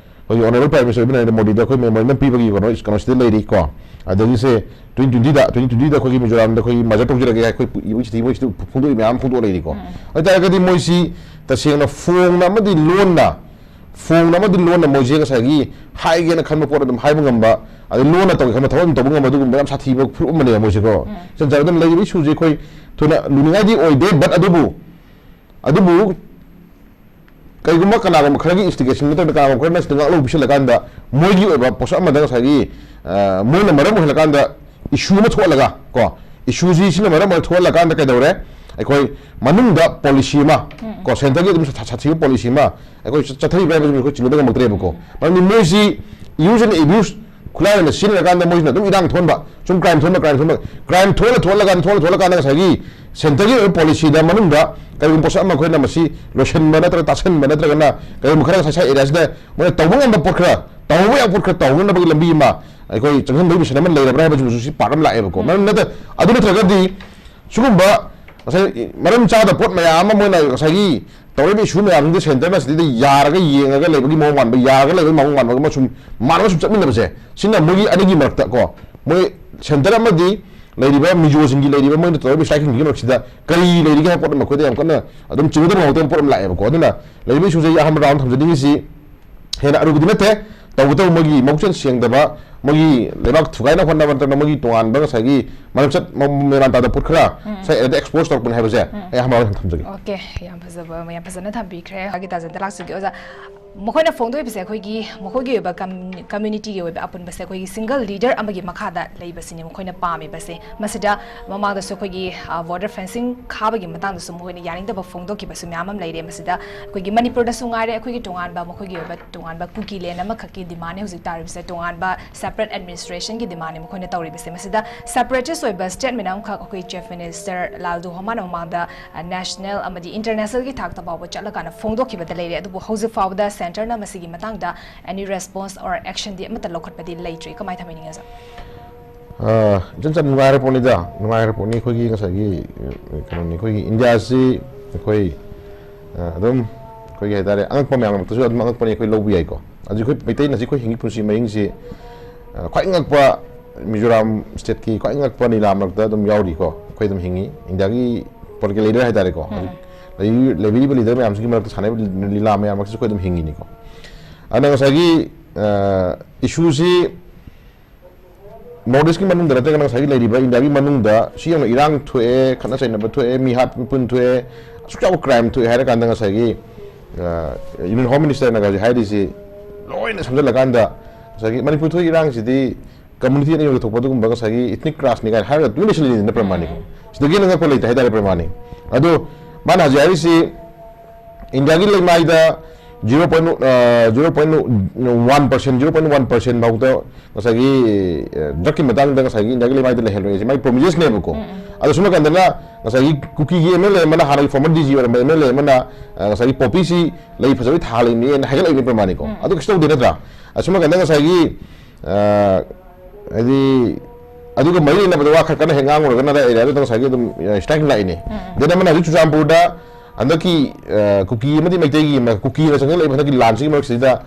ꯑꯩꯈꯣꯏꯒꯤ ꯑꯣꯅꯔꯦꯕꯜ ꯄ꯭ꯔꯥꯏꯝ ꯃꯤꯅꯤꯁꯇꯔ ꯑꯣꯏꯕ ꯅꯔꯦꯟꯗ꯭ꯔ ꯃꯣꯗꯤꯗ ꯑꯩꯈꯣꯏ ꯃꯦꯃꯣꯔꯦꯟꯗꯝ ꯄꯤꯕꯒꯤ ꯀꯩꯅꯣ, ꯀꯩꯅꯣꯁꯤꯗ ꯂꯩꯔꯤ ꯀꯣ꯫ ꯑꯗꯒꯤ ꯁꯦ ꯇ꯭ꯋꯦꯟꯇꯤ ꯇ꯭ꯋꯦꯟꯇꯤꯗ, ꯇ꯭ꯋꯦꯟꯇꯤ ꯇ꯭ꯋꯦꯟꯇꯤꯗ ꯑꯩꯈꯣꯏꯒꯤ ꯃꯤꯖꯣꯔꯥꯝꯗ ꯑꯩꯈꯣꯏꯒꯤ merger ꯇꯧꯖꯔꯒꯦ ꯑꯩꯈꯣꯏ ꯏꯕ ꯆꯤꯊꯤ ꯃꯣꯏꯁꯤꯗ ꯐꯣꯡꯗꯣꯛꯏ ꯃꯌꯥꯝ ꯑꯃ ꯐꯣꯡꯗꯣꯛꯑ ꯂꯩꯔꯤꯀꯣ꯫ ꯑꯗꯨ ꯑꯣꯏꯇꯥꯔꯒꯗꯤ ꯃꯣꯏꯁꯤ ꯇꯁꯦꯡꯅ ꯐꯣꯡꯅ ꯑꯃꯗꯤ ꯂꯣꯟꯅ ꯐꯣꯡꯅ ꯑꯃꯗꯤ ꯂꯣꯟꯅ ꯃꯣꯏꯁꯦ ꯉꯁꯥꯏꯒꯤ ꯍꯥꯏꯒꯦꯅ ꯈꯟꯕ ꯄꯣꯠ ꯑꯗꯨꯝ ꯍꯥꯏꯕ ꯉꯝꯕ, ꯑꯗꯩ ꯂꯣꯟꯅ ꯇꯧꯒꯦ ꯈꯟꯕ ꯊꯕꯛ ꯑꯗꯨꯝ ꯇꯧꯕ ꯉꯝꯕ, ꯑꯗꯨꯒꯨꯝꯕ ꯌꯥꯝ ꯁꯥꯊꯤꯕ ꯐꯨꯔꯨꯞ ꯑꯃꯅꯦꯕ ꯃꯣꯏꯁꯦꯀꯣ꯫ ꯏꯆꯝ ꯆꯝꯅ ꯑꯗꯨꯝ ꯂꯩꯔꯤꯕ ꯏꯁꯨꯁꯦ ꯑꯩꯈꯣꯏ ꯊꯣꯏꯅ ꯂꯨꯅꯤꯡꯉꯥꯏꯗꯤ ꯑꯣꯏꯗꯦ, ꯕꯠ ꯑꯗꯨꯕꯨ, ꯑꯗꯨꯕꯨ ꯀꯩꯒꯨꯝꯕ ꯀꯅꯥꯒꯨꯝꯕ ꯈꯔꯒꯤ ꯏꯟꯁꯇꯤꯒꯦꯁꯟ ꯅꯠꯇ꯭ꯔꯒ ꯀꯅꯥꯒꯨꯝꯕ ꯈꯔꯅ ꯁꯤꯗ ꯉꯥꯛꯂꯧ ꯄꯤꯁꯜꯂꯀꯥꯟꯗ, ꯃꯣꯏꯒꯤ ꯑꯣꯏꯕ ꯄꯣꯠꯁꯛ ꯑꯃꯗ ꯉꯁꯥꯏꯒꯤ, ꯑ, ꯃꯣꯏꯅ ꯃꯔꯝ ꯑꯣꯏꯍꯜꯂꯀꯥꯟꯗ ꯏꯁꯨ ꯑꯃ ꯊꯣꯛꯍꯜꯂꯒ ꯀꯣ, ꯏꯁꯨꯁꯤ ꯁꯤꯅ ꯃꯔꯝ ꯑꯣꯏꯔ ꯊꯣꯛꯍꯜꯂꯀꯥꯟꯗ ꯀꯩꯗꯧꯔꯦ? ꯑꯩꯈꯣꯏ ꯃꯅꯨꯡꯗ ꯄꯣꯂꯤꯁꯤ ꯑꯃ ꯀꯣ, ꯁꯦꯟꯇꯔꯒꯤ ꯑꯗꯨꯝ ꯁꯥ-, ꯁꯥꯊꯤꯕ ꯄꯣꯂꯤꯁꯤ ꯑꯃ ꯑꯩꯈꯣꯏ ꯆꯠ-, ꯆꯠꯊꯔꯤꯕ꯭ꯔꯥ ꯍꯥꯏꯕꯁꯤ ꯑꯩꯈꯣꯏ ꯆꯤꯡꯅꯗꯕ ꯉꯝꯃꯛꯇ꯭ꯔꯦꯕꯀꯣ꯫ ꯃꯔꯝꯗꯤ ꯃꯣꯏꯁꯤ use and abuse ꯈꯨꯠꯂꯥꯏ ꯑꯣꯏꯅ ꯁꯤꯖꯤꯟꯅꯔꯀꯥꯟꯗ ꯃꯣꯏꯁꯤꯅ ꯑꯗꯨꯝ ꯏꯔꯥꯡ ꯊꯣꯛꯍꯟꯕ, ꯁꯨꯝ ꯀ꯭ꯔꯥꯏꯝ ꯊꯣꯛꯍꯟꯕ, ꯀ꯭ꯔꯥꯏꯝ ꯊꯣꯛꯍꯟꯕ, ꯀ꯭ꯔꯥꯏꯝ ꯊꯣꯛꯍꯜꯂ ꯊꯣꯛꯍꯜꯂꯀꯥꯟꯗ, ꯊꯣꯛꯍꯜꯂ ꯊꯣꯛꯍꯜꯂꯀꯥꯟꯗ ꯉꯁꯥꯏꯒꯤ ꯁꯦꯟꯇꯔꯒꯤ ꯑꯣꯏꯕ ꯄꯣꯂꯤꯁꯤꯗ ꯃꯅꯨꯡꯗ ꯀꯔꯤꯒꯨꯝꯕ ꯄꯣꯠꯁꯛ ꯑꯃ ꯑꯩꯈꯣꯏꯅ ꯃꯁꯤ ꯂꯣꯏꯁꯤꯟꯕ ꯅꯠꯇ꯭ꯔꯒ ꯇꯥꯁꯟꯕ ꯅꯠꯇ꯭ꯔꯒꯅ ꯀꯔꯤꯒꯨꯝꯕ ꯈꯔ ꯉꯁꯥꯏ ꯁ꯭ꯋꯥꯏ ꯑꯦꯔꯤꯌꯥꯁꯤꯗ ꯃꯣꯏꯅ ꯇꯧꯕ ꯉꯝꯕ ꯄꯣꯠ ꯈꯔ, ꯇꯧꯕ ꯌꯥꯕ ꯄꯣꯠ ꯈꯔ ꯇꯧꯅꯅꯕꯒꯤ ꯂꯝꯕꯤ ꯑꯃ ꯑꯩꯈꯣꯏ ꯆꯪꯁꯤꯟꯕꯒꯤ ꯃꯤꯁꯟ ꯑꯃ ꯂꯩꯔꯕ꯭ꯔꯥ ꯍꯥꯏꯕꯁꯤꯁꯨ ꯁꯤ ꯄꯥꯔꯠ ꯑꯃ ꯂꯥꯛꯑꯦꯕꯀꯣ꯫ ꯃꯔꯝ ꯅꯠꯇ-, ꯑꯗꯨ ꯅꯠꯇ꯭ꯔꯒꯗꯤ ꯁꯤꯒꯨꯝꯕ ꯉꯁꯥꯏ ꯃꯔꯝ ꯆꯥꯗꯕ ꯄꯣꯠ ꯃꯌꯥꯝ ꯑꯃ ꯃꯣꯏꯅ ꯉꯁꯥꯏꯒꯤ ꯇꯧꯔꯤꯕ ꯏꯁꯨ ꯃꯌꯥꯝꯁꯤꯡꯗꯣ ꯁꯦꯟꯇꯔꯅ ꯁꯤꯗꯩꯗ ꯌꯥꯔꯒ ꯌꯦꯡꯉꯒ ꯂꯩꯕꯒꯤ ꯃꯑꯣꯡ ꯃꯥꯟꯕ, ꯌꯥꯔꯒ ꯂꯩꯕꯒꯤ ꯃꯑꯣꯡ ꯃꯥꯟꯕ ꯑꯃ ꯁꯨꯝ ꯃꯥꯟꯅꯕ ꯁꯨꯝ ꯆꯠꯃꯤꯟꯅꯕꯁꯦ, ꯁꯤꯅ ꯃꯣꯏꯒꯤ ꯑꯅꯤꯒꯤ ꯃꯔꯛꯇ ꯀꯣ, ꯃꯣꯏ ꯁꯦꯟꯇꯔ ꯑꯃꯗꯤ ꯂꯩꯔꯤꯕ ꯃꯤꯖꯣꯁꯤꯡꯒꯤ ꯂꯩꯔꯤꯕ ꯃꯣꯏꯅ ꯇꯧꯔꯤꯕ ꯏꯁꯇ꯭ꯔꯥꯏꯛꯁꯤꯡꯒꯤ ꯃꯔꯛꯁꯤꯗ ꯀꯔꯤ ꯂꯩꯔꯤꯒꯦ ꯍꯥꯏꯕ ꯄꯣꯠ ꯑꯃ ꯑꯩꯈꯣꯏꯗ ꯌꯥꯝ ꯀꯟꯅ ꯑꯗꯨꯝ ꯆꯤꯡꯅꯗꯕ ꯉꯝꯃꯛꯇꯕ ꯄꯣꯠ ꯑꯃ ꯂꯥꯛꯑꯦꯕꯀꯣ꯫ ꯑꯗꯨꯅ ꯂꯩꯔꯤꯕ ꯏꯁꯨꯁꯦ ꯑꯩ ꯑꯍꯥꯟꯕ ꯔꯥꯎꯟ ꯊꯝꯖꯅꯤꯡꯉꯤꯁꯤ ꯍꯦꯟꯅ ꯑꯔꯨꯕꯗꯤ ꯅꯠꯇꯦ, ꯇꯧꯕꯇꯕꯨ ꯃꯣꯏꯒꯤ ꯃꯕꯨꯛꯆꯦꯜ ꯁꯦꯡꯗꯕ, ꯃꯣꯏꯒꯤ ꯂꯩꯕꯥꯛ ꯊꯨꯒꯥꯏꯅ ꯍꯣꯠꯅꯕ ꯅꯠꯇꯅ ꯃꯣꯏꯒꯤ ꯇꯣꯉꯥꯟꯕ ꯉꯁꯥꯏꯒꯤ ꯃꯔꯝꯆꯠ ꯃ-, ꯃꯦꯃꯥꯟ ꯇꯥꯗꯕ ꯄꯣꯠ ꯈꯔ ꯉꯁꯥꯏ ꯑꯦꯛꯁꯄꯣꯖ ꯇꯧꯔꯛꯄꯅꯦ ꯍꯥꯏꯕꯁꯦ ꯑꯩ ꯑꯍꯥꯟꯕ ꯋꯥꯍꯪ ꯊꯝꯖꯒꯦ꯫ ꯑꯣꯀꯦ, ꯌꯥꯝ ꯐꯖꯕ, ꯌꯥꯝ ꯐꯖꯅ ꯊꯝꯕꯤꯈ꯭ꯔꯦ꯫ ꯃꯈꯥꯒꯤ ꯇꯥꯖꯟꯗ ꯂꯥꯛꯆꯒꯦ ꯑꯣꯖꯥ꯫ ꯃꯈꯣꯏꯅ ꯐꯣꯡꯗꯣꯛꯏꯕꯁꯦ ꯑꯩꯈꯣꯏꯒꯤ, ꯃꯈꯣꯏꯒꯤ ꯑꯣꯏꯕ ꯀꯝ-, ꯀꯝꯃ꯭ꯌꯨꯅꯤꯇꯤꯒꯤ ꯑꯣꯏꯕ ꯑꯄꯨꯟꯕꯁꯦ ꯑꯩꯈꯣꯏꯒꯤ ꯁꯤꯡꯒꯜ ꯂꯤꯗꯔ ꯑꯃꯒꯤ ꯃꯈꯥꯗ ꯂꯩꯕꯁꯤꯅꯤ ꯃꯈꯣꯏꯅ ꯄꯥꯝꯃꯤꯕꯁꯦ꯫ ꯃꯁꯤꯗ ꯃꯃꯥꯡꯗꯁꯨ ꯑꯩꯈꯣꯏꯒꯤ, ꯑ, ꯕꯣꯔꯗꯔ ꯐꯦꯟꯁꯤꯡ ꯈꯥꯕꯒꯤ ꯃꯇꯥꯡꯗꯁꯨ ꯃꯈꯣꯏꯅ ꯌꯥꯅꯤꯡꯗꯕ ꯐꯣꯡꯗꯣꯛꯈꯤꯕꯁꯨ ꯃꯌꯥꯝ ꯑꯃ ꯂꯩꯔꯦ꯫ ꯃꯁꯤꯗ ꯑꯩꯈꯣꯏꯒꯤ ꯃꯅꯤꯄꯨꯔꯗꯁꯨ ꯉꯥꯏꯔꯦ, ꯑꯩꯈꯣꯏꯒꯤ ꯇꯣꯉꯥꯟꯕ, ꯃꯈꯣꯏꯒꯤ ꯑꯣꯏꯕ ꯇꯣꯉꯥꯟꯕ ꯀꯨꯀꯤ ꯂꯦꯟ ꯑꯃꯈꯛꯀꯤ ꯗꯤꯃꯥꯟꯅꯦ ꯍꯧꯖꯤꯛ ꯇꯥꯔꯤꯕꯁꯦ, ꯇꯣꯉꯥꯟꯕ ꯁꯦꯄꯔꯦꯠ ꯑꯦꯗꯃꯤꯅꯤꯁꯇ꯭ꯔꯦꯁꯟꯒꯤ ꯗꯤꯃꯥꯟꯅꯦ ꯃꯈꯣꯏꯅ ꯇꯧꯔꯤꯕꯁꯦ꯫ ꯃꯁꯤꯗ ꯁꯦꯄꯔꯦꯇꯤꯁ ꯑꯣꯏꯕ ꯁ꯭ꯇꯦꯠꯃꯦꯟ ꯑꯃꯈꯛ ꯑꯩꯈꯣꯏ ꯆꯤꯐ ꯃꯤꯅꯤꯁꯇꯔ ꯂꯥꯜꯗꯨ ꯍꯣꯃꯥꯅ ꯃꯃꯥꯡꯗ, ꯑ, ꯅꯦꯁꯅꯦꯜ ꯑꯃꯗꯤ ꯏꯟꯇꯔꯅꯦꯁꯅꯦꯜꯒꯤ ꯊꯥꯛꯇ ꯐꯥꯎꯕ ꯆꯠꯂꯀꯥꯟꯗ ꯐꯣꯡꯗꯣꯛꯈꯤꯕꯗ ꯂꯩꯔꯦ꯫ ꯑꯗꯨꯕꯨ ꯍꯧꯖꯤꯛ ꯐꯥꯎꯕꯗ ꯁꯦꯟꯇꯔꯅ ꯃꯁꯤꯒꯤ ꯃꯇꯥꯡꯗ any response or action ꯗꯤ ꯑꯃꯠꯇ ꯂꯧꯈꯠꯄꯗꯤ ꯂꯩꯇ꯭ꯔꯤ꯫ ꯀꯃꯥꯏꯅ ꯊꯝꯕꯤꯅꯤꯡꯉꯤ, ꯑꯣꯖꯥ? ꯑ, ꯏꯆꯝ ꯆꯝꯅ ꯅꯨꯡꯉꯥꯏꯔ ꯄꯣꯠꯅꯤꯗ, ꯅꯨꯡꯉꯥꯏꯔ ꯄꯣꯠꯅꯤ꯫ ꯑꯩꯈꯣꯏꯒꯤ ꯉꯁꯥꯏꯒꯤ, ꯑ, ꯀꯩꯅꯣꯅꯤ, ꯑꯩꯈꯣꯏꯒꯤ ꯏꯟꯗꯤꯌꯥꯁꯤ ꯑꯩꯈꯣꯏ, ꯑ, ꯑꯗꯨꯝ ꯑꯩꯈꯣꯏꯒꯤ ꯍꯥꯏꯇꯥꯔꯦ, ꯑꯉꯛꯄ ꯃꯌꯥꯝꯒꯤꯗꯃꯛꯇꯁꯨ ꯑꯗꯨꯝ ꯑꯉꯛꯄꯅꯤ, ꯑꯩꯈꯣꯏ ꯂꯧꯕ ꯌꯥꯏꯀꯣ꯫ ꯍꯧꯖꯤꯛ ꯑꯩꯈꯣꯏ ꯃꯩꯇꯩꯅ ꯍꯧꯖꯤꯛ ꯑꯩꯈꯣꯏ ꯍꯤꯡꯉꯤ ꯄꯨꯟꯁꯤ ꯃꯍꯤꯡꯁꯤ, ꯑ, ꯈ꯭ꯋꯥꯏ ꯉꯛꯄ ꯃꯤꯖꯣꯔꯥꯝ ꯁ꯭ꯇꯦꯠꯀꯤ ꯈ꯭ꯋꯥꯏ ꯉꯛꯄ ꯅꯤꯂꯥ ꯃꯔꯛꯇ ꯑꯗꯨꯝ ꯌꯥꯎꯔꯤꯀꯣ꯫ ꯑꯩꯈꯣꯏ ꯑꯗꯨꯝ ꯍꯤꯡꯉꯤ, ꯏꯟꯗꯤꯌꯥꯒꯤ ꯄꯣꯂꯤꯇꯤꯀꯦꯜ ꯂꯤꯗꯔ ꯍꯥꯏꯇꯥꯔꯦꯀꯣ꯫ ꯍꯧꯖꯤꯛ ꯂꯩꯕꯤꯔꯤꯕ ꯂꯤꯗꯔ ꯃꯌꯥꯝꯁꯤꯒꯤ ꯃꯔꯛꯇ ꯁꯥꯟꯅꯔꯤꯕ ꯂꯤꯂꯥ ꯃꯌꯥꯝ ꯑꯁꯤꯁꯨ ꯑꯩꯈꯣꯏ ꯑꯗꯨꯝ ꯍꯤꯡꯉꯤꯅꯤꯀꯣ꯫ ꯑꯗꯨꯅ ꯉꯁꯥꯏꯒꯤ ꯏꯁꯨꯁꯤ ꯅꯣꯔꯠ ꯏꯁꯀꯤ ꯃꯅꯨꯡꯗ ꯅꯠꯇ꯭ꯔꯒꯅ ꯉꯁꯥꯏꯒꯤ ꯂꯩꯔꯤꯕ ꯏꯟꯗꯤꯌꯥꯒꯤ ꯃꯅꯨꯡꯗ ꯁꯤ ꯌꯧꯅ ꯏꯔꯥꯡ ꯊꯣꯛꯑꯦ, ꯈꯠꯅ ꯆꯩꯅꯕ ꯊꯣꯛꯑꯦ, ꯃꯤ ꯍꯥꯠ ꯃꯤꯄꯨꯟ ꯊꯣꯛꯑꯦ, ꯑꯁꯨꯛ ꯆꯥꯎꯕ ꯀ꯭ꯔꯥꯏꯝ ꯊꯣꯛꯑꯦ ꯍꯥꯏꯔ ꯀꯥꯟꯗ ꯉꯁꯥꯏꯒꯤ ꯏꯟꯗꯤꯌꯟ ꯍꯣꯝ ꯃꯤꯅꯤꯁꯇꯔꯅꯒ ꯍꯧꯖꯤꯛ ꯍꯥꯏꯔꯤꯁꯤ ꯂꯣꯏꯅ ꯁꯝꯖꯜꯂꯀꯥꯟꯗ ꯉꯁꯥꯏꯒꯤ ꯃꯅꯤꯄꯨꯔ ꯊꯣꯛꯏ ꯏꯔꯥꯡꯁꯤꯗꯤ ꯀꯝꯃꯨꯅꯤꯇꯤ ꯑꯅꯤꯔꯣꯝꯗ ꯊꯣꯛꯄ ꯑꯗꯨꯒꯨꯝꯕ ꯉꯁꯥꯏꯒꯤ ꯏꯊꯅꯤꯛ ꯀ꯭ꯂꯥꯁꯅꯤ ꯀꯥꯏꯅ ꯍꯥꯏꯔꯒ ꯇꯨꯃꯤꯟ ꯂꯩꯁꯤꯜꯂꯤꯅꯤꯅ ꯄ꯭ꯔꯃꯥꯅꯤꯀꯣ꯫ ꯁꯤꯗꯒꯤ ꯍꯦꯟꯅ ꯉꯛꯄ ꯂꯩꯇꯦ ꯍꯥꯏꯇꯥꯔꯦ ꯄ꯭ꯔꯃꯥꯅꯤ꯫ ꯑꯗꯣ ꯃꯥꯅ ꯍꯧꯖꯤꯛ ꯍꯥꯏꯔꯤꯁꯤ ꯏꯟꯗꯤꯌꯥꯒꯤ ꯂꯩꯃꯥꯏꯗ zero point zero point one percent, zero point one percent ꯐꯥꯎꯗ ꯉꯁꯥꯏꯒꯤ ꯗ꯭ꯔꯛꯀꯤ ꯃꯇꯥꯡꯗ ꯉꯁꯥꯏꯒꯤ ꯏꯟꯗꯤꯌꯥꯒꯤ ꯂꯩꯃꯥꯏꯗ ꯂꯩꯍꯜꯂꯣꯏꯁꯦ ꯃꯥꯏ ꯄ꯭ꯔꯣꯃꯤꯁꯅꯦꯕꯀꯣ꯫ ꯑꯗꯣ ꯁꯣꯝ ꯅꯥꯀꯟꯗꯅ ꯉꯁꯥꯏꯒꯤ ꯀꯨꯀꯤꯒꯤ ꯑꯦꯝ ꯑꯦꯜ ꯑꯦ ꯑꯃꯅ, ꯍꯥꯟꯅꯒꯤ ꯐꯣꯔꯃꯔ ꯗꯤ ꯖꯤ ꯑꯣꯏꯔꯝꯕ ꯑꯦꯝ ꯑꯦꯜ ꯑꯦ ꯑꯃꯅ ꯉꯁꯥꯏꯒꯤ ꯄꯣꯄꯤꯁꯤ ꯂꯩ ꯐꯖꯕꯩ ꯊꯥꯍꯜꯂꯤꯅꯦꯅ ꯍꯥꯏꯒꯠꯂꯛꯏꯅꯦ ꯄ꯭ꯔꯃꯥꯅꯤꯀꯣ꯫ ꯑꯗꯨ ꯀꯩꯁꯨ ꯇꯧꯗꯦ ꯅꯠꯇ꯭ꯔꯥ? ꯑꯁꯣꯝ ꯅꯥꯀꯟꯗ ꯉꯁꯥꯏꯒꯤ ꯍꯥꯏꯗꯤ ꯑꯗꯨꯒ ꯃꯔꯤ ꯂꯩꯅꯕꯗ ꯋꯥ ꯈꯔ ꯀꯟꯅ ꯍꯦꯛ ꯉꯥꯡꯉꯨꯔꯒꯅ ꯑꯗꯥꯏ ꯑꯦꯔꯤꯌꯥꯗꯨꯗ ꯉꯁꯥꯏꯒꯤ ꯑꯗꯨꯝ ꯁ꯭ꯇ꯭ꯔꯥꯏꯛ ꯂꯥꯛꯏꯅꯦ꯫ ꯗꯦꯟ ꯑꯃꯅ ꯍꯧꯖꯤꯛ ꯆꯨꯔꯆꯥꯟꯄꯨꯔꯗ ꯍꯟꯗꯛꯀꯤ ꯀꯨꯀꯤ ꯑꯃꯗꯤ ꯃꯩꯇꯩꯒꯤ ꯀꯨꯀꯤꯅ ꯆꯪꯁꯤꯜꯂꯛꯏꯕ ꯍꯟꯗꯛꯀꯤ ꯂꯥꯟꯁꯤꯒꯤ ꯃꯔꯛꯁꯤꯗ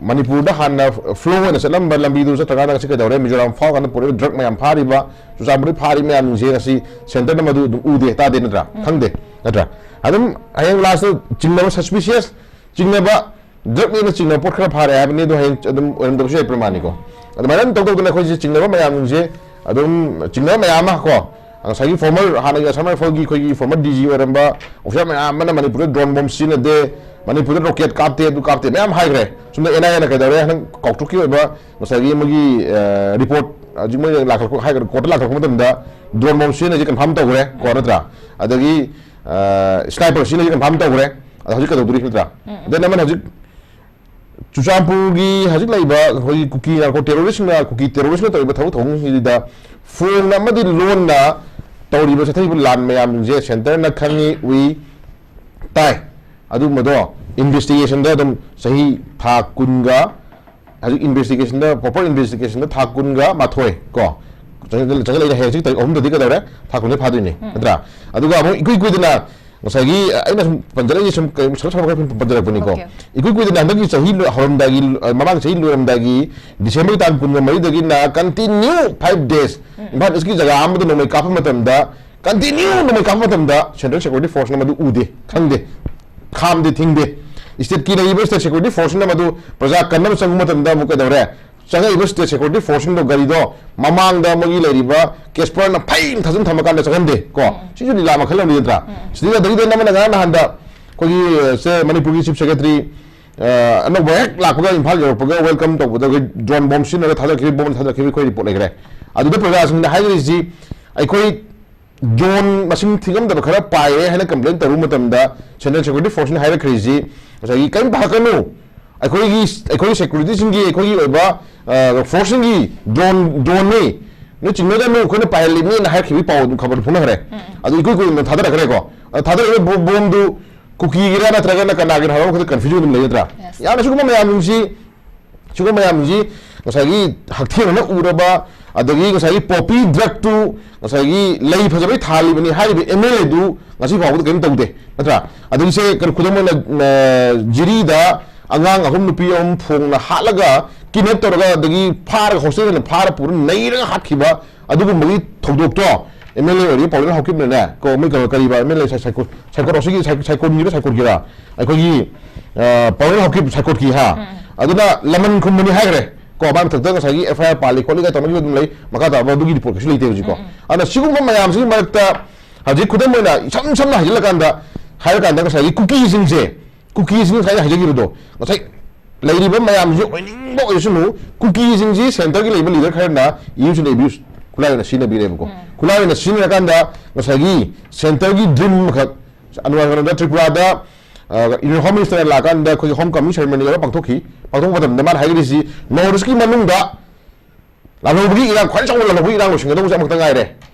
ꯃꯅꯤꯄꯨꯔꯗ ꯍꯥꯟꯅ ꯐ꯭ꯂꯣ ꯑꯣꯏꯅ ꯆꯠꯂꯝꯕ ꯂꯝꯕꯤꯗꯨ ꯆꯠꯇ꯭ꯔꯀꯥꯟꯗ ꯉꯁꯤ ꯀꯩꯗꯧꯔꯦ? ꯃꯤꯖꯣꯔꯥꯝ ꯐꯥꯎꯔꯀꯥꯟꯗ ꯄꯨꯔꯛꯏꯕ ꯗ꯭ꯔꯒ ꯃꯌꯥꯝ ꯐꯥꯔꯤꯕ, ꯆꯨꯔꯆꯥꯟꯄꯨꯔꯗ ꯐꯥꯔꯤꯕ ꯃꯌꯥꯝꯁꯤꯡꯁꯦ ꯉꯁꯤ ꯁꯦꯟꯇꯔꯅ ꯃꯗꯨ ꯑꯗꯨꯝ ꯎꯗꯦ, ꯇꯥꯗꯦ ꯅꯠꯇ꯭ꯔꯥ? ꯈꯪꯗꯦ ꯅꯠꯇ꯭ꯔꯥ? ꯑꯗꯨꯝ ꯍꯌꯦꯡ ꯂꯥꯁꯇ ꯆꯤꯡꯅꯕ, ꯁꯁꯄꯤꯁꯤꯌꯁ ꯆꯤꯡꯅꯕ, ꯗ꯭ꯔꯒꯅꯦꯅ ꯆꯤꯡꯅꯕ ꯄꯣꯠ ꯈꯔ ꯐꯥꯔꯦ ꯍꯥꯏꯕꯅꯤ, ꯑꯗꯣ ꯍꯌꯦꯡ ꯑꯗꯨꯝ ꯑꯣꯏꯔꯝꯗꯕꯁꯨ ꯌꯥꯏ ꯄ꯭ꯔꯃꯥꯅꯤꯀꯣ꯫ ꯑꯗꯨꯃꯥꯏꯅ ꯑꯗꯨꯝ ꯇꯧ ꯇꯧꯗꯅ ꯑꯩꯈꯣꯏꯁꯦ ꯆꯤꯡꯅꯕ ꯃꯌꯥꯝꯁꯦ ꯑꯗꯨꯝ ꯆꯤꯡꯅꯕ ꯃꯌꯥꯝ ꯑꯃ ꯀꯣ, ꯉꯁꯥꯏꯒꯤ ꯐꯣꯔꯃꯔ ꯍꯥꯟꯅꯒꯤ ꯑꯁꯥꯝ ꯔꯥꯏꯐꯜꯒꯤ ꯑꯩꯈꯣꯏꯒꯤ ꯐꯣꯔꯃꯔ ꯗꯤ ꯖꯤ ꯑꯣꯏꯔꯝꯕ ꯑꯣꯐꯤꯁꯥꯔ ꯃꯌꯥꯝ ꯑꯃꯅ ꯃꯅꯤꯄꯨꯔꯗ ꯗ꯭ꯔꯣꯟ ꯕꯣꯝ ꯁꯤꯖꯤꯟꯅꯗꯦ, ꯃꯅꯤꯄꯨꯔꯗ ꯔꯣꯀꯦꯠ ꯀꯥꯞꯇꯦ, ꯑꯗꯨ ꯀꯥꯞꯇꯦ ꯃꯌꯥꯝ ꯍꯥꯏꯈ꯭ꯔꯦ꯫ ꯁꯣꯝꯗ ꯑꯦꯟ ꯑꯥꯏ ꯑꯦꯅ ꯀꯩꯗꯧꯔꯦ? ꯍꯟꯗꯛ ꯀꯥꯎꯇ꯭ꯔꯨꯛꯀꯤ ꯑꯣꯏꯕ ꯉꯁꯥꯏꯒꯤ ꯃꯣꯏꯒꯤ ꯔꯤꯄꯣꯔꯠ ꯍꯧꯖꯤꯛ ꯃꯣꯏꯅ ꯂꯥꯛꯈꯠꯂꯛꯄ ꯍꯥꯏꯈ꯭ꯔꯦ, ꯀꯣꯔꯠꯇ ꯂꯥꯛꯈꯠꯂꯛꯄ ꯃꯇꯝꯗ ꯗ꯭ꯔꯣꯟ ꯕꯣꯝ ꯁꯤꯖꯤꯟꯅꯁꯦ ꯀꯟꯐꯥꯔꯝ ꯇꯧꯈ꯭ꯔꯦ ꯀꯣ, ꯅꯠꯇ꯭ꯔꯥ? ꯑꯗꯒꯤ ꯁ꯭ꯅꯥꯏꯄꯔ ꯁꯤꯖꯤꯟꯅꯁꯦ ꯀꯟꯐꯥꯔꯝ ꯇꯧꯈ꯭ꯔꯦ꯫ ꯑꯗ ꯍꯧꯖꯤꯛ ꯀꯩꯗꯧꯗꯣꯔꯤ ꯅꯠꯇ꯭ꯔꯥ? ꯗꯦꯟ ꯑꯃꯅ ꯍꯧꯖꯤꯛ ꯆꯨꯔꯆꯥꯟꯄꯨꯔꯒꯤ ꯍꯧꯖꯤꯛ ꯂꯩꯔꯤꯕ ꯑꯩꯈꯣꯏꯒꯤ ꯀꯨꯀꯤ ꯅꯥꯔꯀꯣ ꯇꯦꯔꯣꯔꯤꯁꯁꯤꯡꯅ, ꯀꯨꯀꯤ ꯇꯦꯔꯣꯔꯤꯁꯁꯤꯡꯅ ꯇꯧꯔꯤꯕ ꯊꯕꯛ ꯊꯧꯑꯣꯡꯁꯤꯡꯁꯤꯗ ꯐꯣꯡꯅ ꯑꯃꯗꯤ ꯂꯣꯟꯅ ꯇꯧꯔꯤꯕ ꯆꯠꯊꯔꯤꯕ ꯂꯥꯟ ꯃꯌꯥꯝꯁꯤꯡꯁꯦ ꯁꯦꯟꯇꯔꯅ ꯈꯪꯉꯤ, ꯎꯏ, ꯇꯥꯏ꯫ ꯑꯗꯨꯒꯨꯝꯕꯗꯣ ꯏꯟꯚꯦꯁꯇꯤꯒꯦꯁꯟꯗ ꯑꯗꯨꯝ ꯆꯍꯤ ꯊꯥ ꯀꯨꯟꯒ, ꯍꯧꯖꯤꯛ ꯏꯟꯚꯦꯁꯇꯤꯒꯦꯁꯟꯗ, ꯄ꯭ꯔꯣꯄꯔ ꯏꯟꯚꯦꯁꯇꯤꯒꯦꯁꯟꯗ ꯊꯥ ꯀꯨꯟꯒ ꯃꯥꯊꯣꯏ ꯀꯣ ꯆꯪꯁꯤꯜꯂꯛꯏꯅꯦ꯫ ꯍꯌꯦꯡ ꯍꯧꯖꯤꯛ ꯇꯥꯔꯤꯛ ꯑꯍꯨꯝꯗꯗꯤ ꯀꯩꯗꯧꯔꯦ? ꯊꯥ ꯀꯨꯟꯗ ꯐꯥꯗꯣꯏꯅꯤ, ꯅꯠꯇ꯭ꯔꯥ? ꯑꯗꯨꯒ ꯑꯃꯨꯛ ꯏꯀꯨꯏ ꯀꯨꯏꯗꯅ ꯉꯁꯥꯏꯒꯤ ꯑꯩꯅ ꯁꯨꯝ ꯄꯟꯖꯔꯛꯏꯁꯦ ꯁꯨꯝ ꯀꯩ-, ꯁꯔꯞ ꯁꯔꯞ ꯈꯔ ꯁꯨꯝ ꯄꯟꯖꯔꯛꯄꯅꯤꯀꯣ꯫ Okay, okay. ꯏꯀꯨꯏ ꯀꯨꯏꯗꯅ ꯍꯟꯗꯛꯀꯤ ꯆꯍꯤ ꯂꯣꯏ-, ꯍꯧꯔꯝꯗꯥꯏꯒꯤ, ꯑ, ꯃꯃꯥꯡ ꯆꯍꯤ ꯂꯣꯏꯔꯝꯗꯥꯏꯒꯤ ꯗꯤꯁꯦꯝꯕꯔꯒꯤ ꯇꯥꯡ ꯀꯨꯟꯒ ꯃꯔꯤꯗꯒꯤꯅ continue five days ꯏꯝꯐꯥꯜ ꯏꯁꯀꯤ ꯖꯒꯥ ꯑꯃꯗ ꯅꯣꯡꯃꯩ ꯀꯥꯞꯄ ꯃꯇꯝꯗ ꯀꯟꯇꯤꯅ꯭ꯌꯨ ꯅꯣꯡꯃꯩ ꯀꯥꯞꯄ ꯃꯇꯝꯗ ꯁꯦꯟꯇ꯭ꯔꯦꯜ ꯁꯦꯀ꯭ꯌꯨꯔꯤꯇꯤ ꯐꯣꯔꯁꯅ ꯃꯗꯨ ꯎꯗꯦ, ꯈꯪꯗꯦ, ꯈꯥꯝꯗꯦ, ꯊꯤꯡꯗꯦ꯫ ꯁ꯭ꯇꯦꯠꯀꯤ ꯂꯩꯔꯤꯕ ꯁ꯭ꯇꯦꯠ ꯁꯦꯀ꯭ꯌꯨꯔꯤꯇꯤ ꯐꯣꯔꯁꯁꯤꯅ ꯃꯗꯨ ꯄ꯭ꯔꯖꯥ ꯀꯟꯅꯕ ꯆꯪꯕ ꯃꯇꯝꯗ ꯑꯃꯨꯛ ꯀꯩꯗꯧꯔꯦ? ꯆꯪꯉꯛꯏꯕ ꯁ꯭ꯇꯦꯠ ꯁꯦꯀ꯭ꯌꯨꯔꯤꯇꯤ ꯐꯣꯔꯁꯁꯤꯡꯗꯣ ꯒꯥꯔꯤꯗꯣ ꯃꯃꯥꯡꯗ ꯃꯣꯏꯒꯤ ꯂꯩꯔꯤꯕ ꯀꯦꯁꯄꯔꯅ ꯐꯩꯅ ꯊꯥꯖꯤꯟ ꯊꯝꯃꯀꯥꯟꯗ ꯆꯪꯍꯟꯗꯦ ꯀꯣ꯫ ꯁꯤꯁꯨ ꯂꯤꯂꯥ ꯃꯈꯜ ꯑꯃꯅꯤ ꯅꯠꯇ꯭ꯔꯥ? ꯁꯤꯗꯩꯗ ꯑꯗꯒꯤꯗꯤ ꯑꯃꯅ ꯉꯔꯥꯡ ꯅꯍꯥꯟꯗ ꯑꯩꯈꯣꯏꯒꯤ, ꯁꯦ, ꯃꯅꯤꯄꯨꯔꯒꯤ ꯆꯤꯐ ꯁꯦꯀ꯭ꯔꯦꯇꯔꯤ, ꯑ, ꯑꯅꯧꯕ ꯍꯦꯛ ꯂꯥꯛꯄꯒ ꯏꯝꯐꯥꯜ ꯌꯧꯔꯛꯄꯒ ꯋꯦꯜꯀꯝ ꯇꯧꯕꯗ ꯑꯩꯈꯣꯏ ꯗ꯭ꯔꯣꯟ ꯕꯣꯝ ꯁꯤꯖꯤꯟꯅꯔꯒ ꯊꯥꯗꯔꯛꯈꯤꯕ, ꯕꯣꯝ ꯊꯥꯗꯔꯛꯈꯤꯕ ꯑꯩꯈꯣꯏ ꯔꯤꯄꯣꯔꯠ ꯂꯩꯈ꯭ꯔꯦ꯫ ꯑꯗꯨꯗ ꯄ꯭ꯔꯖꯥꯁꯤꯡꯅ ꯍꯥꯏꯅꯔꯤꯁꯤ, ꯑꯩꯈꯣꯏ ꯗ꯭ꯔꯣꯟ ꯃꯁꯤꯡ ꯊꯤꯉꯝꯗꯕ ꯈꯔ ꯄꯥꯏꯔꯦ ꯍꯥꯏꯅ ꯀꯝꯄ꯭ꯂꯦꯟ ꯇꯧꯔꯨꯕ ꯃꯇꯝꯗ ꯁꯦꯟꯇ꯭ꯔꯦꯜ ꯁꯦꯀ꯭ꯌꯨꯔꯤꯇꯤ ꯐꯣꯔꯁꯅ ꯍꯥꯏꯔꯛꯈ꯭ꯔꯤꯁꯤ ꯉꯁꯥꯏꯒꯤ, "ꯀꯔꯤꯝ ꯄꯥꯈꯠꯀꯅꯨ, ꯑꯩꯈꯣꯏꯒꯤ, ꯑꯩꯈꯣꯏꯒꯤ ꯁꯦꯀ꯭ꯌꯨꯔꯤꯇꯤꯁꯤꯡꯒꯤ, ꯑꯩꯈꯣꯏꯒꯤ ꯑꯣꯏꯕ, ꯑ, ꯐꯣꯔꯁꯁꯤꯡꯒꯤ ꯗ꯭ꯔꯣꯟ, ꯗ꯭ꯔꯣꯟꯅꯤ, ꯅꯣꯏ ꯆꯤꯡꯅꯒꯅꯨ, ꯑꯩꯈꯣꯏꯅ ꯄꯥꯏꯍꯜꯂꯤꯕꯅꯤꯅ" ꯍꯥꯏꯔꯛꯈꯤꯕꯒꯤ ꯄꯥꯎ ꯑꯗꯨꯝ ꯈꯕꯔ ꯐꯣꯡꯅꯈ꯭ꯔꯦ꯫ ꯑꯗꯨ ꯏꯀꯨꯏ ꯀꯨꯏꯗꯅ ꯊꯥꯗꯔꯛꯈ꯭ꯔꯦꯀꯣ꯫ ꯑ, ꯊꯥꯗꯔꯛꯏꯕ ꯕꯣ-, ꯕꯣꯝꯗꯨ ꯀꯨꯀꯤꯒꯤꯔ ꯅꯠꯇ꯭ꯔꯒꯅ ꯀꯅꯥꯒꯤꯅꯣ ꯍꯥꯏꯕ ꯃꯈꯩꯗ ꯀꯟꯐ꯭ꯌꯨꯖꯟ ꯑꯗꯨꯝ ꯂꯩ ꯅꯠꯇ꯭ꯔꯥ? Yes. ꯌꯥꯝꯅ ꯁꯤꯒꯨꯝꯕ ꯃꯌꯥꯝꯁꯤ, ꯁꯤꯒꯨꯝꯕ ꯃꯌꯥꯝꯁꯤ ꯉꯁꯥꯏꯒꯤ ꯍꯛꯊꯦꯡꯅꯅ ꯎꯔꯕ, ꯑꯗꯒꯤ ꯉꯁꯥꯏꯒꯤ ꯄꯣꯄꯤ ꯗ꯭ꯔꯒꯇꯨ, ꯉꯁꯥꯏꯒꯤ ꯂꯩ ꯐꯖꯕꯩ ꯊꯥꯜꯂꯤꯕꯅꯤ ꯍꯥꯏꯔꯤꯕ ꯑꯦꯝ ꯑꯦꯜ ꯑꯦꯗꯨ ꯉꯁꯤ ꯐꯥꯎꯕꯗ ꯀꯔꯤꯝ ꯇꯧꯗꯦ ꯅꯠꯇ꯭ꯔꯥ? ꯑꯗꯒꯤ ꯁꯦ, ꯀꯩꯅꯣ, ꯈꯨꯗꯝ ꯑꯣꯏꯅ, ꯑ, ꯖꯤꯔꯤꯗ ꯑꯉꯥꯡ ꯑꯍꯨꯝ ꯅꯨꯄꯤ ꯑꯍꯨꯝ ꯐꯣꯡꯅ ꯍꯥꯠꯂꯒ ꯀꯤꯗꯅꯦꯞ ꯇꯧꯔꯒ ꯑꯗꯒꯤ ꯐꯥꯔꯒ ꯍꯣꯁꯇꯦꯜꯗ ꯐꯥꯔ ꯄꯨꯔ ꯅꯩꯔꯒ ꯍꯥꯠꯈꯤꯕ ꯑꯗꯨꯒꯨꯝꯕꯒꯤ ꯊꯧꯗꯣꯛꯇꯣ ꯑꯦꯝ ꯑꯦꯜ ꯑꯦ ꯑꯣꯏꯔꯤꯕ ꯄꯥꯎꯔꯦꯟ ꯍꯥꯎꯀꯤꯞꯅꯅꯦ ꯀꯣ, ꯃꯣꯏ ꯀꯩꯅꯣ, ꯀꯔꯤꯕ ꯑꯦꯝ ꯑꯦꯜ ꯑꯦ ꯁꯥꯏ-, ꯁꯥꯏꯀꯣ-, ꯁꯥꯏꯀꯣꯠ ꯑꯁꯤꯒꯤ ꯁꯥꯏ-, ꯁꯥꯏꯀꯣꯟꯒꯤꯔ ꯁꯥꯏꯀꯣꯠꯀꯤꯔ ꯑꯩꯈꯣꯏꯒꯤ, ꯑ, ꯄꯥꯎꯔꯦꯟ ꯍꯥꯎꯀꯤꯞ ꯁꯥꯏꯀꯣꯠꯀꯤ ꯍꯥ, ꯑꯗꯨꯅ ꯂꯃꯟ ꯈꯨꯝꯕꯅꯤ ꯍꯥꯏꯈ꯭ꯔꯦ ꯀꯣ, ꯃꯥꯏ ꯃꯊꯛꯇ ꯉꯁꯥꯏꯒꯤ ꯑꯦꯐ ꯑꯥꯏ ꯑꯥꯔ ꯄꯥꯜꯂꯤ ꯈꯣꯠꯂꯤꯒ ꯇꯧꯅꯈꯤꯕ ꯑꯗꯨꯝ ꯂꯩ, ꯃꯈꯥ ꯇꯥꯕ ꯑꯗꯨꯒꯤ ꯔꯤꯄꯣꯔꯠ ꯀꯩꯁꯨ ꯂꯩꯇꯦ ꯍꯧꯖꯤꯛꯀꯣ꯫ ꯑꯗꯨꯅ ꯁꯤꯒꯨꯝꯕ ꯃꯌꯥꯝꯁꯤꯒꯤ ꯃꯔꯛꯇ ꯍꯧꯖꯤꯛ ꯈꯨꯗꯝ ꯑꯣꯏꯅ ꯏꯁꯝ ꯁꯝꯅ ꯍꯥꯏꯖꯤꯜꯂꯀꯥꯟꯗ, ꯍꯥꯏꯔꯀꯥꯟꯗ ꯉꯁꯥꯏꯒꯤ ꯀꯨꯀꯤꯁꯤꯡꯁꯦ, ꯀꯨꯀꯤꯁꯤꯡ ꯉꯁꯥꯏ ꯍꯥꯏꯖꯈꯤꯕꯗꯣ, ꯉꯁꯥꯏ ꯂꯩꯔꯤꯕ ꯃꯌꯥꯝꯁꯤ ꯑꯣꯏꯅꯤꯡꯕ ꯑꯣꯏꯔꯁꯅꯨ, ꯀꯨꯀꯤꯁꯤꯡꯁꯤ ꯁꯦꯟꯇꯔꯒꯤ ꯂꯩꯕ ꯂꯤꯗꯔ ꯈꯔꯅ ꯌꯨꯁ ꯑꯦꯟ ꯑꯦꯕ꯭ꯌꯨꯁ ꯈꯨꯠꯂꯥꯏ ꯑꯣꯏꯅ ꯁꯤꯖꯤꯟꯅꯕꯤꯔꯦꯕꯀꯣ꯫ ꯈꯨꯠꯂꯥꯏ ꯑꯣꯏꯅ ꯁꯤꯖꯤꯟꯅꯔꯀꯥꯟꯗ ꯉꯁꯥꯏꯒꯤ ꯁꯦꯟꯇꯔꯒꯤ ꯗ꯭ꯔꯤꯝ ꯑꯃꯈꯛ, ꯑꯅꯨꯔꯥꯒ ꯅꯟꯗ ꯇ꯭ꯔꯤꯄꯨꯔꯥꯗ, ꯑ, ꯌꯨꯅꯤꯌꯟ ꯍꯣꯝ ꯃꯤꯅꯤꯁꯇꯔ ꯂꯥꯛꯑꯀꯥꯟꯗ ꯑꯩꯈꯣꯏꯒꯤ ꯍꯣꯝ ꯀꯃꯤꯡ ꯁꯦꯔꯦꯃꯣꯅꯤ ꯑꯃ ꯄꯥꯡꯊꯣꯛꯈꯤ꯫ ꯄꯥꯡꯊꯣꯛꯄ ꯃꯇꯝꯗ ꯃꯥꯅ ꯍꯥꯏꯒꯗꯣꯏꯁꯤ, ꯅꯣꯔꯠ ꯏꯁꯀꯤ ꯃꯅꯨꯡꯗ ꯂꯥꯜꯍꯧꯕꯒꯤ ꯏꯔꯥꯡ, ꯈ꯭ꯋꯥꯏ ꯆꯥꯎꯕ ꯂꯥꯜꯍꯧꯕꯒꯤ ꯏꯔꯥꯡ ꯂꯣꯏꯁꯤꯟꯒꯗꯧꯕꯁꯦ ꯑꯃꯈꯛꯇ ꯉꯥꯏꯔꯦ,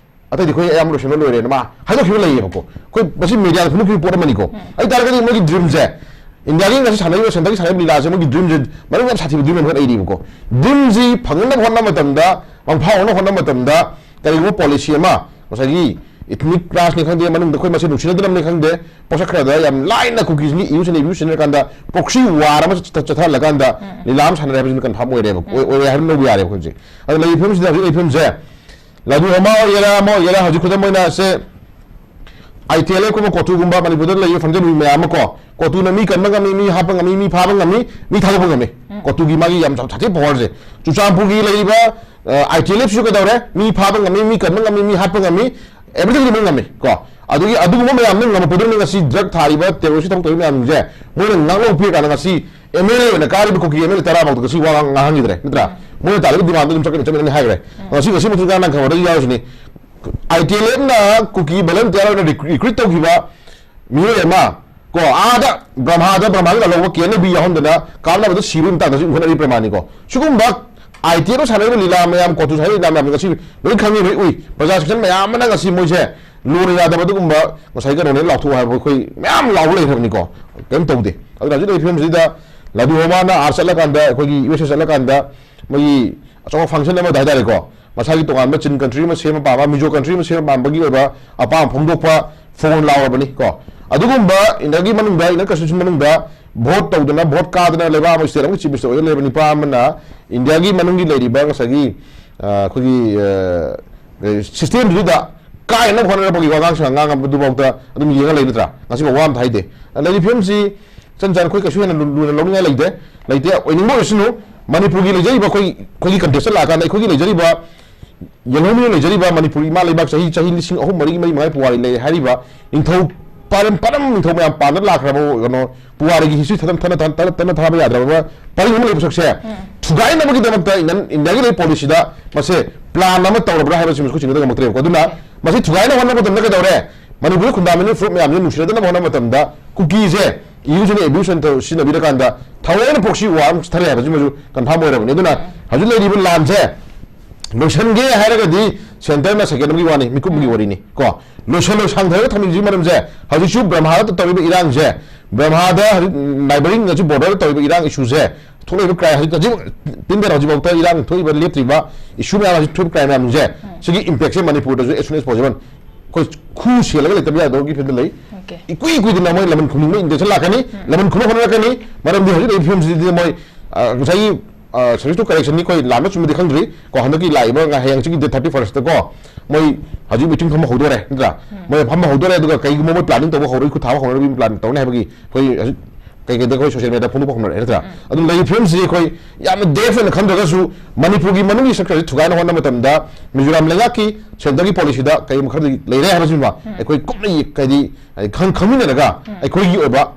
ꯑꯇꯩꯗꯤ ꯑꯩꯈꯣꯏ ꯑꯌꯥꯝꯕ ꯂꯣꯏꯁꯤꯟꯕ ꯂꯣꯏꯔꯦꯅ ꯃꯥ ꯍꯥꯏꯗꯣꯛꯈꯤꯕ ꯂꯩꯌꯦꯕꯀꯣ꯫ ꯑꯩꯈꯣꯏ ꯃꯁꯤ ꯃꯦꯗꯤꯌꯥꯗ ꯐꯣꯡꯗꯣꯛꯈꯤꯕ ꯄꯣꯠ ꯑꯃꯅꯤꯀꯣ꯫ ꯑꯗꯨ ꯇꯥꯔꯒꯗꯤ ꯃꯣꯏꯒꯤ ꯗ꯭ꯔꯤꯝꯁꯦ, ꯏꯟꯗꯤꯌꯥꯒꯤ ꯉꯁꯤ ꯁꯥꯟꯅꯔꯤꯕ, ꯁꯦꯟꯇꯔꯒꯤ ꯁꯥꯟꯅꯔꯤꯕ ꯂꯤꯂꯥꯁꯦ, ꯃꯣꯏꯒꯤ ꯗ꯭ꯔꯤꯝꯁꯦ ꯃꯔꯝ ꯌꯥꯝ ꯁꯥꯊꯤꯕ ꯗ꯭ꯔꯤꯝ ꯑꯃꯈꯛ ꯂꯩꯔꯤꯕꯀꯣ꯫ ꯗ꯭ꯔꯤꯝꯁꯤ ꯐꯪꯅꯕ ꯍꯣꯠꯅꯕ ꯃꯇꯝꯗ, ꯃꯪꯐꯥꯎꯅꯕ ꯍꯣꯠꯅꯕ ꯃꯇꯝꯗ ꯀꯔꯤꯒꯨꯝꯕ ꯄꯣꯂꯤꯁꯤ ꯑꯃ, ꯉꯁꯥꯏꯒꯤ ꯏꯊꯅꯤꯛ ꯀ꯭ꯂꯥꯁꯅꯤ ꯈꯪꯗꯦ, ꯃꯅꯨꯡꯗ ꯑꯩꯈꯣꯏ ꯃꯁꯦꯟ ꯅꯨꯡꯁꯤꯅꯗꯅꯕꯅꯤ ꯈꯪꯗꯦ, ꯄꯣꯠꯁꯛ ꯈꯔꯗ ꯌꯥꯝ ꯂꯥꯏꯅ ꯀꯨꯀꯤꯁꯤꯡꯒꯤ ꯏꯌꯨꯁ ꯑꯦꯟ ꯑꯦꯕ꯭ꯌꯨꯁ ꯁꯤꯖꯤꯟꯅꯔꯀꯥꯟꯗ ꯄ꯭ꯔꯣꯛꯁꯤ ꯋꯥꯔ ꯑꯃ ꯆꯠ-, ꯆꯠꯊꯍꯜꯂꯀꯥꯟꯗ ꯂꯤꯂꯥ ꯑꯃ ꯁꯥꯟꯅꯔꯦ ꯍꯥꯏꯕꯁꯤꯅ ꯀꯟꯐꯥꯔꯝ ꯑꯣꯏꯔꯦꯕ, ꯑꯣꯏ-, ꯑꯣꯏꯔꯦ ꯍꯥꯏꯕ ꯂꯧꯕ ꯌꯥꯔꯦꯕ ꯑꯩꯈꯣꯏ ꯍꯧꯖꯤꯛ꯫ ꯑꯗꯣ ꯂꯩꯔꯤꯕ ꯐꯤꯕꯝꯁꯤꯗ, ꯍꯧꯖꯤꯛ ꯂꯩꯔꯤꯕ ꯐꯤꯕꯝꯁꯦ ꯂꯥꯗꯨ ꯍꯣꯃꯥ ꯑꯣꯏꯒꯦꯔꯥ, ꯑꯃ ꯑꯣꯏꯒꯦꯔꯥ, ꯍꯧꯖꯤꯛ ꯈꯨꯗꯝ ꯑꯣꯏꯅ ꯁꯦ, ꯑꯥꯏ ꯇꯤ ꯑꯦꯜ ꯑꯦꯐ ꯀꯨꯝꯕ ꯀꯣꯇꯨꯒꯨꯝꯕ ꯃꯅꯤꯄꯨꯔꯗ ꯂꯩꯔꯤꯕ ꯐꯪꯖꯟꯕꯤ ꯃꯌꯥꯝ ꯑꯃ ꯀꯣ, ꯀꯣꯇꯨꯅ ꯃꯤ ꯀꯟꯕ ꯉꯝꯃꯤ, ꯃꯤ ꯍꯥꯠꯄ ꯉꯝꯃꯤ, ꯃꯤ ꯐꯥꯕ ꯉꯝꯃꯤ, ꯃꯤ ꯊꯥꯗꯣꯛꯄ ꯉꯝꯃꯤ꯫ ꯎꯝ꯫ ꯀꯣꯇꯨꯒꯤ ꯃꯥꯒꯤ ꯌꯥꯝ ꯁꯥꯊꯤ ꯄꯋꯥꯔꯁꯦ꯫ ꯆꯨꯔꯆꯥꯟꯄꯨꯔꯒꯤ ꯂꯩꯔꯤꯕ, ꯑ, ꯑꯥꯏ ꯇꯤ ꯑꯦꯜ ꯑꯦꯐꯁꯤꯁꯨ ꯀꯩꯗꯧꯔꯦ? ꯃꯤ ꯐꯥꯕ ꯉꯝꯃꯤ, ꯃꯤ ꯀꯟꯕ ꯉꯝꯃꯤ, ꯃꯤ ꯍꯥꯠꯄ ꯉꯝꯃꯤ, everything ꯂꯣꯏ ꯉꯝꯃꯤ ꯀꯣ꯫ ꯑꯗꯨꯒꯤ, ꯑꯗꯨꯒꯨꯝꯕ ꯃꯌꯥꯝꯗꯨ ꯉꯝꯃꯛꯄꯗꯨꯅ ꯉꯁꯤ ꯗ꯭ꯔꯒ ꯊꯥꯔꯤꯕ, ꯇꯦꯔꯣꯔꯤꯁ ꯊꯕꯛ ꯇꯧꯔꯤꯕ ꯃꯌꯥꯝꯁꯦ ꯃꯣꯏꯅ ꯉꯥꯛꯂꯧ ꯄꯤꯔꯀꯥꯟꯗ ꯉꯁꯤ ꯑꯦꯝ ꯑꯦꯜ ꯑꯦ ꯑꯣꯏꯅ ꯀꯥꯔꯤꯕ ꯀꯨꯀꯤ ꯑꯦꯝ ꯑꯦꯜ ꯑꯦ ꯇꯔꯥ ꯐꯥꯎꯗ ꯉꯁꯤ ꯋꯥ ꯉꯥꯡꯍꯟꯈꯤꯗ꯭ꯔꯦ, ꯅꯠꯇ꯭ꯔꯥ? ꯎꯝ꯫ ꯃꯣꯏꯅ ꯇꯥꯜꯂꯤꯕ ꯗꯤꯃꯥꯟꯗꯨ ꯑꯗꯨꯝ ꯆꯠꯀꯅꯤ, ꯆꯠꯀꯅꯤ ꯍꯥꯏꯈ꯭ꯔꯦ꯫ ꯎꯝ꯫ ꯉꯁꯤ, ꯉꯁꯤ ꯃꯊꯛ ꯅꯪ ꯈꯪꯕꯗ ꯌꯥꯎꯔꯤꯁꯤꯅꯤ꯫ ꯑꯥꯏ ꯇꯤ ꯑꯦꯜ ꯑꯦꯐꯅ ꯀꯨꯀꯤ ꯚꯣꯂꯟꯇꯤꯌꯔ ꯑꯣꯏꯅ ꯔꯤꯀ꯭ꯔꯨ-, ꯔꯤꯀ꯭ꯔꯨꯠ ꯇꯧꯈꯤꯕ ꯃꯤꯑꯣꯏ ꯑꯃ ꯀꯣ, ꯑꯥꯗ ꯕ꯭ꯔꯍꯃꯥꯗ, ꯕ꯭ꯔꯍꯃꯥꯒꯤ ꯂꯥꯜꯍꯧꯕ ꯀꯦ ꯑꯦꯟ ꯑꯦ ꯕꯤ ꯌꯥꯎꯍꯟꯗꯅ ꯀꯥꯞꯅꯕꯗ ꯁꯤꯕꯒꯤ ꯃꯇꯥꯡꯗꯁꯨ ꯏꯟꯈꯠꯅꯔꯤ ꯄ꯭ꯔꯃꯥꯟꯅꯤꯀꯣ꯫ ꯁꯤꯒꯨꯝꯕ ꯑꯥꯏ ꯇꯤ ꯑꯦꯜꯗ ꯁꯥꯟꯅꯔꯤꯕ ꯂꯤꯂꯥ ꯃꯌꯥꯝ, ꯀꯣꯇꯨ ꯁꯥꯟꯅꯔꯤꯕ ꯂꯤꯂꯥ ꯃꯌꯥꯝ ꯉꯁꯤ ꯂꯣꯏ ꯈꯪꯉꯤ, ꯂꯣꯏ ꯎꯏ꯫ ꯄ꯭ꯔꯖꯥ ꯁꯦꯛꯁꯟ ꯃꯌꯥꯝ ꯑꯃꯅ ꯉꯁꯤ ꯃꯣꯏꯁꯦ ꯂꯨꯅ ꯌꯥꯗꯕ ꯑꯗꯨꯒꯨꯝꯕ ꯉꯁꯥꯏ ꯀꯩꯅꯣꯅꯦ ꯂꯥꯎꯊꯣꯛꯑꯣ ꯍꯥꯏꯕ ꯑꯩꯈꯣꯏ ꯃꯌꯥꯝ ꯂꯥꯎꯕ ꯂꯩꯈ꯭ꯔꯕꯅꯤꯀꯣ꯫ ꯀꯩꯝ ꯇꯧꯗꯦ꯫ ꯑꯗꯨꯅ ꯍꯧꯖꯤꯛ ꯂꯩꯔꯤꯕ ꯐꯤꯕꯝꯁꯤꯗ ꯂꯥꯗꯨ ꯍꯣꯃꯥꯅ ꯑꯥꯔ ꯆꯠꯂꯀꯥꯟꯗ, ꯑꯩꯈꯣꯏꯒꯤ ꯌꯨ ꯑꯦꯁ ꯑꯦ ꯆꯠꯂꯀꯥꯟꯗ ꯃꯣꯏꯒꯤ ꯑꯆꯧꯕ ꯐꯪꯁꯟ ꯑꯃꯗ ꯍꯥꯏꯇꯥꯔꯦꯀꯣ, ꯃꯁꯥꯒꯤ ꯇꯣꯉꯥꯟꯕ ꯆꯤꯟ ꯀꯟꯇ꯭ꯔꯤ ꯑꯃ ꯁꯦꯝꯕ ꯄꯥꯝꯕ, ꯃꯤꯖꯣ ꯀꯟꯇ꯭ꯔꯤ ꯑꯃ ꯁꯦꯝꯕ ꯄꯥꯝꯕꯒꯤ ꯑꯣꯏꯕ ꯑꯄꯥꯝꯕ ꯐꯣꯡꯗꯣꯛꯄ ꯐꯣꯡ ꯂꯥꯎꯔꯕꯅꯤ ꯀꯣ꯫ ꯑꯗꯨꯒꯨꯝꯕ ꯏꯟꯗꯤꯌꯥꯒꯤ ꯃꯅꯨꯡꯗ, ꯏꯟꯗꯤꯌꯟ ꯀꯟꯁꯇꯤꯇ꯭ꯌꯨꯁꯟ ꯃꯅꯨꯡꯗ ꯚꯣꯠ ꯇꯧꯗꯅ, ꯚꯣꯠ ꯀꯥꯗꯅ ꯂꯩꯕꯥꯛ ꯑꯃꯒꯤ ꯁ꯭ꯇꯦꯠ ꯑꯃꯒꯤ ꯆꯤꯐ ꯃꯤꯅꯤꯁꯇꯔ ꯑꯣꯏꯔ ꯂꯩꯔꯕ ꯅꯤꯄꯥ ꯑꯃꯅ ꯏꯟꯗꯤꯌꯥꯒꯤ ꯃꯅꯨꯡꯒꯤ ꯂꯩꯔꯤꯕ ꯉꯁꯥꯏꯒꯤ, ꯑ, ꯑꯩꯈꯣꯏꯒꯤ, ꯑ, ꯁꯤꯁꯇꯦꯝꯗꯨꯗ ꯀꯥꯏꯅꯕ ꯍꯣꯠꯅꯔꯛꯄꯒꯤ ꯋꯥꯉꯥꯡꯁꯤꯡ ꯉꯥꯡꯕꯗꯨꯐꯥꯎꯗ ꯑꯗꯨꯝ ꯌꯦꯡꯉ ꯂꯩ ꯅꯠꯇ꯭ꯔꯥ? ꯉꯁꯤꯐꯥꯎ ꯋꯥ ꯑꯝꯇ ꯍꯥꯏꯗꯦ꯫ ꯂꯩꯔꯤꯕ ꯐꯤꯕꯝꯁꯤ ꯏꯆꯝ ꯆꯝꯅ ꯑꯩꯈꯣꯏ ꯀꯩꯁꯨ ꯍꯦꯟꯅ ꯂꯨ-, ꯂꯨꯅ ꯂꯧꯅꯤꯡꯉꯥꯏ ꯂꯩꯇꯦ꯫ ꯂꯩꯇꯦ, ꯑꯣꯏꯅꯤꯡꯕ ꯑꯣꯏꯁꯅꯨ꯫ ꯃꯅꯤꯄꯨꯔꯒꯤ ꯂꯩꯖꯔꯤꯕ ꯑꯩꯈꯣꯏ, ꯑꯩꯈꯣꯏꯒꯤ ꯀꯟꯇꯦꯛꯁꯇ ꯂꯥꯛꯑꯀꯥꯟꯗ ꯑꯩꯈꯣꯏꯒꯤ ꯂꯩꯖꯔꯤꯕ ꯌꯦꯜꯍꯧꯃꯤꯅ ꯂꯩꯖꯔꯤꯕ ꯃꯅꯤꯄꯨꯔ ꯏꯃꯥ ꯂꯩꯕꯥꯛ ꯆꯍꯤ, ꯆꯍꯤ ꯂꯤꯁꯤꯡ ꯑꯍꯨꯝ, ꯃꯔꯤ, ꯃꯔꯤ ꯃꯉꯥ ꯄꯨꯋꯥꯔꯤ ꯂꯩ ꯍꯥꯏꯔꯤꯕ ꯅꯤꯡꯊꯧ ꯄꯥꯔꯝ, ꯄꯥꯔꯝ ꯅꯤꯡꯊꯧ ꯃꯌꯥꯝ ꯄꯥꯟꯗ ꯂꯥꯛꯈ꯭ꯔꯕ ꯀꯩꯅꯣ, ꯄꯨꯋꯥꯔꯤꯒꯤ ꯍꯤꯁꯇ꯭ꯔꯤ ꯊꯠꯅ, ꯊꯠꯅ, ꯊꯠꯅ, ꯊꯠꯅ ꯊꯥꯕ ꯌꯥꯗ꯭ꯔꯕ ꯄꯔꯤꯡ ꯑꯃ ꯂꯩꯕ ꯁꯛꯁꯦ ꯎꯝ꯫ ꯊꯨꯒꯥꯏꯅꯕꯒꯤꯗꯃꯛꯇ ꯏꯟꯗꯤꯌꯟ, ꯏꯟꯗꯤꯌꯥꯒꯤ ꯂꯩ ꯄꯣꯂꯤꯁꯤꯗ ꯃꯁꯦ ꯄ꯭ꯂꯥꯟ ꯑꯃ ꯇꯧꯔꯕ꯭ꯔꯥ ꯍꯥꯏꯕꯁꯤ ꯑꯩꯈꯣꯏ ꯆꯤꯡꯅꯗ ꯉꯝꯃꯛꯇ꯭ꯔꯦꯕꯀꯣ꯫ ꯑꯗꯨꯅ ꯎꯝ꯫ ꯃꯁꯤ ꯊꯨꯒꯥꯏꯅꯕ ꯍꯣꯠꯅꯕ ꯃꯇꯝꯗ ꯀꯩꯗꯧꯔꯦ? ꯃꯅꯤꯄꯨꯔꯗ ꯈꯨꯟꯗꯥꯃꯤꯟꯅꯔꯤꯕ ꯐꯨꯔꯨꯞ ꯃꯌꯥꯝꯁꯦ ꯅꯨꯡꯁꯤꯅꯗꯅꯕ ꯍꯣꯠꯅꯕ ꯃꯇꯝꯗ ꯀꯨꯀꯤꯁꯦ ꯏꯌꯨꯁꯤꯅ ꯑꯦꯕ꯭ꯌꯨꯁ ꯑꯣꯏꯅ ꯇꯧ-, ꯁꯤꯖꯤꯟꯅꯕꯤꯔꯀꯥꯟꯗ ꯊꯑꯣꯏꯅ ꯄ꯭ꯔꯣꯛꯁꯤ ꯋꯥꯔ ꯑꯃ ꯆꯠꯊꯔꯦ ꯍꯥꯏꯕꯁꯤꯃꯁꯨ ꯀꯟꯐꯥꯔꯝ ꯑꯣꯏꯔꯕꯅꯤ꯫ ꯑꯗꯨꯅ ꯎꯝ꯫ ꯍꯧꯖꯤꯛ ꯂꯩꯔꯤꯕ ꯂꯥꯟꯁꯦ ꯂꯣꯏꯁꯟꯒꯦ ꯍꯥꯏꯔꯒꯗꯤ ꯁꯦꯟꯇꯔꯅ ꯁꯦꯀꯦꯟ ꯑꯃꯒꯤ ꯋꯥꯅꯤ, ꯃꯤꯀꯨꯞ ꯑꯃꯒꯤ ꯎꯝ꯫ ꯋꯥꯔꯤꯅꯤ ꯀꯣ꯫ ꯂꯣꯏꯁꯜ-, ꯂꯣꯏꯁꯥꯡꯊꯔꯒ ꯊꯝꯃꯤꯕꯁꯤꯒꯤ ꯃꯔꯝꯁꯦ ꯍꯧꯖꯤꯛꯁꯨ ꯕ꯭ꯔꯍꯃꯥꯗ ꯇꯧꯔꯤꯕ ꯏꯔꯥꯡꯁꯦ, ꯕ꯭ꯔꯍꯃꯥꯗ ꯍꯧꯖꯤꯛ ꯅꯥꯏꯕꯔꯤꯡ ꯑꯁꯤ ꯕꯣꯔꯗꯔꯗ ꯇꯧꯔꯤꯕ ꯏꯔꯥꯡ ꯏꯁꯨꯁꯦ, ꯊꯣꯛꯂꯛꯏꯕ ꯀ꯭ꯔꯥꯏꯝ ꯍꯧꯖꯤꯛ, ꯍꯧꯖꯤꯛ ꯇꯤꯟꯗꯦꯟ ꯍꯧꯖꯤꯛꯐꯥꯎꯗ ꯏꯔꯥꯡ ꯊꯣꯛꯏꯕ ꯂꯦꯞꯇ꯭ꯔꯤꯕ ꯏꯁꯨ ꯃꯌꯥꯝ ꯍꯧꯖꯤꯛ ꯊꯣꯛꯏꯕ ꯀ꯭ꯔꯥꯏꯝ ꯃꯌꯥꯝꯁꯦ, ꯎꯝ꯫ ꯁꯤꯒꯤ ꯏꯝꯄꯦꯛꯁꯦ ꯃꯅꯤꯄꯨꯔꯗꯁꯨ as soon as possible ꯑꯩꯈꯣꯏ ꯈꯨ ꯁꯦꯜꯂꯒ ꯂꯩꯇꯕ ꯌꯥꯗꯕꯒꯤ ꯐꯤꯕꯝꯗ ꯂꯩ꯫ ꯑꯣꯀꯦ꯫ ꯏꯀꯨꯏ ꯀꯨꯏꯗꯅ ꯃꯣꯏ ꯂꯃꯟ ꯈꯨꯝꯅꯤꯡꯕ ꯏꯟꯇꯦꯟꯁꯟ ꯂꯥꯛꯀꯅꯤ, ꯎꯝ꯫ ꯂꯃꯟ ꯈꯨꯝꯅ ꯍꯣꯠꯅꯔꯛꯀꯅꯤ꯫ ꯃꯔꯝꯗꯤ ꯍꯧꯖꯤꯛ ꯂꯩꯔꯤꯕ ꯐꯤꯕꯝꯁꯤꯗꯤ ꯃꯣꯏ, ꯑ, ꯉꯁꯥꯏꯒꯤ ꯁꯕꯖꯦꯛ ꯇꯨ ꯀꯔꯦꯛꯁꯟꯅꯤ, ꯑꯩꯈꯣꯏ ꯂꯥꯟꯕ ꯆꯨꯝꯕꯗꯤ ꯈꯪꯗ꯭ꯔꯤ꯫ ꯀꯣ, ꯍꯟꯗꯛꯀꯤ ꯂꯥꯛꯏꯕ ꯉꯥ-, ꯍꯌꯦꯡ ꯍꯪꯆꯤꯠꯀꯤ ꯗꯦꯠ ꯊꯥꯔꯇꯤ ꯐꯥꯔꯁꯇꯀꯣ, ꯃꯣꯏ ꯍꯧꯖꯤꯛ ꯃꯤꯇꯤꯡ ꯐꯝꯕ ꯍꯧꯗꯣꯔꯦ ꯅꯠꯇ꯭ꯔꯥ? ꯃꯣꯏ ꯐꯝꯕ ꯍꯧꯗꯣꯔꯦ, ꯑꯗꯨꯒ ꯀꯩꯒꯨꯝꯕ ꯃꯣꯏ ꯄ꯭ꯂꯥꯅꯤꯡ ꯇꯧꯕ ꯍꯧꯔꯒ, ꯈꯨꯠ ꯊꯥꯕ ꯍꯧꯔꯒ ꯄ꯭ꯂꯥꯟ ꯇꯧꯔꯅꯤ ꯍꯥꯏꯕꯒꯤ ꯑꯩꯈꯣꯏ ꯍꯧꯖꯤꯛ ꯀꯩꯀꯩꯗ ꯑꯩꯈꯣꯏ ꯁꯣꯁꯤꯌꯦꯜ ꯃꯤꯗꯤꯌꯥꯗ ꯐꯣꯡꯗꯣꯛꯄ ꯍꯧꯅꯔꯦ ꯅꯠꯇ꯭ꯔꯥ? ꯑꯗꯨꯝ ꯂꯩꯔꯤꯕ ꯐꯤꯕꯝꯁꯤ ꯑꯩꯈꯣꯏ ꯌꯥꯝꯅ ꯗꯦꯐ ꯑꯣꯏꯅ ꯈꯟꯗ꯭ꯔꯒꯁꯨ, ꯃꯅꯤꯄꯨꯔꯒꯤ ꯃꯅꯨꯡꯒꯤ ꯁ꯭ꯇ꯭ꯔꯛꯆꯔꯁꯤ ꯊꯨꯒꯥꯏꯅ ꯍꯣꯠꯅꯕ ꯃꯇꯝꯗ ꯃꯤꯖꯣꯔꯥꯝ ꯂꯩꯉꯥꯛꯀꯤ ꯁꯦꯟꯇꯔꯒꯤ ꯄꯣꯂꯤꯁꯤꯗ ꯀꯔꯤꯒꯨꯝꯕ ꯈꯔꯗꯤ ꯂꯩꯔꯦ ꯍꯥꯏꯕꯁꯤꯃ ꯑꯩꯈꯣꯏ ꯀꯨꯞꯅ ꯌꯦ-, ꯍꯥꯏꯗꯤ, ꯍꯥꯏꯗꯤ ꯈꯪ-, ꯈꯪꯃꯤꯟꯅꯔꯒ ꯑꯩꯈꯣꯏꯒꯤ ꯑꯣꯏꯕ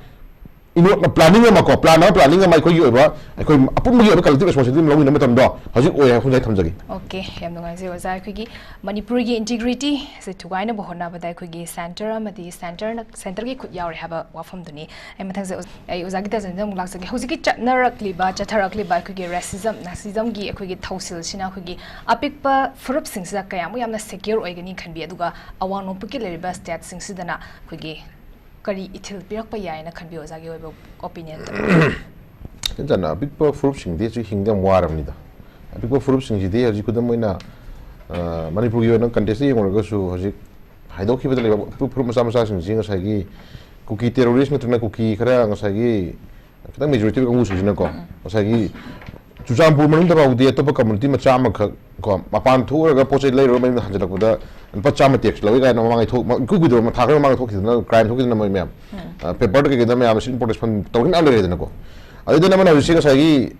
ꯏꯅꯣꯠꯅ ꯄ꯭ꯂꯥꯅꯤꯡ ꯑꯃ ꯀꯣ, ꯄ꯭ꯂꯥꯟ ꯑꯃ, ꯄ꯭ꯂꯥꯅꯤꯡ ꯑꯃ ꯑꯩꯈꯣꯏꯒꯤ ꯑꯣꯏꯕ, ꯑꯩꯈꯣꯏ ꯑꯄꯨꯟꯕꯒꯤ ꯑꯣꯏꯕ ꯀꯂꯦꯛꯇꯤꯚ ꯔꯦꯁꯄꯣꯟꯁꯤꯕꯤꯂꯤꯇꯤ ꯑꯃ ꯂꯧꯃꯤꯟꯅꯕ ꯃꯇꯝꯗꯣ ꯍꯧꯖꯤꯛ ꯑꯣꯏ ꯍꯥꯏꯕ ꯋꯥꯐꯝꯁꯦ ꯑꯩ ꯊꯝꯖꯒꯦ꯫ ꯑꯣꯀꯦ, ꯌꯥꯝ ꯅꯨꯡꯉꯥꯏꯖꯩ ꯑꯣꯖꯥ꯫ ꯑꯩꯈꯣꯏꯒꯤ ꯃꯅꯤꯄꯨꯔꯒꯤ ꯏꯟꯇꯤꯒ꯭ꯔꯤꯇꯤꯁꯦ ꯊꯨꯒꯥꯏꯅꯕ ꯍꯣꯠꯅꯕꯗ ꯑꯩꯈꯣꯏꯒꯤ ꯁꯦꯟꯇꯔ ꯑꯃꯗꯤ ꯁꯦꯟꯇꯔꯅ, ꯁꯦꯟꯇꯔꯒꯤ ꯈꯨꯠ ꯌꯥꯎꯔꯦ ꯍꯥꯏꯕ ꯋꯥꯐꯝꯗꯨꯅꯤ꯫ ꯑꯩ ꯃꯊꯪꯁꯦ ꯑꯣꯖ-, ꯑꯩ ꯑꯣꯖꯥꯒꯤ ꯇꯦꯟꯁꯟꯗ ꯑꯃꯨꯛ ꯂꯥꯛꯆꯒꯦ꯫ ꯍꯧꯖꯤꯛꯀꯤ ꯆꯠꯅꯔꯛꯂꯤꯕ, ꯆꯠꯊꯔꯛꯂꯤꯕ ꯑꯩꯈꯣꯏꯒꯤ ꯔꯦꯁꯤꯖꯝ, ꯅꯥꯁꯤꯖꯝꯒꯤ ꯑꯩꯈꯣꯏꯒꯤ ꯊꯧꯁꯤꯜꯁꯤꯅ ꯑꯩꯈꯣꯏꯒꯤ ꯑꯄꯤꯛꯄ ꯐꯨꯔꯨꯞꯁꯤꯡꯁꯤꯗ ꯀꯌꯥꯃꯨꯛ ꯌꯥꯝꯅ ꯁꯦꯀ꯭ꯌꯣꯔ ꯑꯣꯏꯒꯅꯤ ꯈꯟꯕꯤ, ꯑꯗꯨꯒ ꯑꯋꯥꯡ ꯅꯣꯡꯄꯣꯛꯀꯤ ꯂꯩꯔꯤꯕ ꯁ꯭ꯇꯦꯠꯁꯤꯡꯁꯤꯗꯅ ꯑꯩꯈꯣꯏꯒꯤ ꯀꯔꯤ ꯏꯊꯤꯜ ꯄꯤꯔꯛꯄ ꯌꯥꯏꯅ ꯈꯟꯕꯤ ꯑꯣꯖꯥꯒꯤ ꯑꯣꯏꯕ ꯑꯣꯄꯤꯅꯤꯌꯟꯗ? ꯏꯆꯟ ꯆꯟꯅ ꯑꯄꯤꯛꯄ ꯐꯨꯔꯨꯞꯁꯤꯡꯗꯤ ꯍꯧꯖꯤꯛ ꯍꯤꯡꯗ ꯌꯥꯝ ꯋꯥꯔꯕꯅꯤꯗ꯫ ꯑꯄꯤꯛꯄ ꯐꯨꯔꯨꯞꯁꯤꯡꯁꯤꯗꯤ ꯍꯧꯖꯤꯛ ꯈꯨꯗꯝ ꯑꯣꯏꯅ, ꯑ, ꯃꯅꯤꯄꯨꯔꯒꯤ ꯑꯣꯏꯅ ꯀꯟꯇꯦꯛꯁꯇ ꯌꯦꯡꯉꯨꯔꯒꯁꯨ ꯍꯧꯖꯤꯛ ꯍꯥꯏꯗꯣꯛꯈꯤꯕꯗ ꯂꯩꯕ ꯑꯄꯤꯛꯄ ꯐꯨꯔꯨꯞ ꯃꯆꯥ ꯃꯆꯥꯁꯤꯡꯁꯤ ꯉꯁꯥꯏꯒꯤ ꯀꯨꯀꯤ ꯇꯦꯔꯣꯔꯤꯁ ꯅꯠꯇ꯭ꯔꯒꯅ ꯀꯨꯀꯤ ꯈꯔ ꯉꯁꯥꯏꯒꯤ ꯈꯤꯇꯪ ꯃꯦꯖꯣꯔꯤꯇꯤ ꯑꯣꯏꯕ ꯀꯥꯡꯕꯨꯁꯤꯡꯁꯤꯅꯀꯣ, ꯉꯁꯥꯏꯒꯤ ꯆꯨꯔꯆꯥꯟꯄꯨꯔ ꯃꯅꯨꯡꯗ ꯐꯥꯎꯗꯤ ꯑꯇꯣꯞꯄ ꯀꯝꯃꯨꯅꯤꯇꯤ ꯃꯆꯥ ꯑꯃꯈꯛ ꯀꯣ, ꯃꯄꯥꯟ ꯊꯣꯛꯎꯔꯒ ꯄꯣꯠ ꯆꯩ ꯂꯩꯔꯨꯔ ꯃꯌꯨꯝꯗ ꯍꯟꯖꯤꯜꯂꯛꯄꯗ ꯂꯨꯄꯥ ꯆꯥꯝꯃ ꯇꯦꯛꯁ ꯂꯧꯏ ꯀꯥꯏꯅ ꯃꯃꯥꯡꯒꯤ ꯊꯣꯛ-, ꯃ-, ꯏꯀꯨꯏ ꯀꯨꯏꯗꯕ ꯃꯊꯥ ꯈꯔ ꯃꯃꯥꯡꯗ ꯊꯣꯛꯈꯤꯗꯅ, ꯀ꯭ꯔꯥꯏꯝ ꯊꯣꯛꯈꯤꯗꯅ ꯃꯣꯏ ꯃꯌꯥꯝ, ꯑ, ꯄꯦꯄꯔꯗ ꯀꯩꯀꯩꯗ ꯃꯌꯥꯝ ꯁꯤꯠ ꯄ꯭ꯔꯣꯇꯦꯁ ꯐꯟ ꯇꯧꯔꯤ ꯃꯌꯥꯝ ꯂꯩꯔꯦꯗꯅꯀꯣ꯫ ꯑꯗꯨꯗ ꯑꯃꯅ ꯍꯧꯖꯤꯛꯁꯦ ꯉꯁꯥꯏꯒꯤ,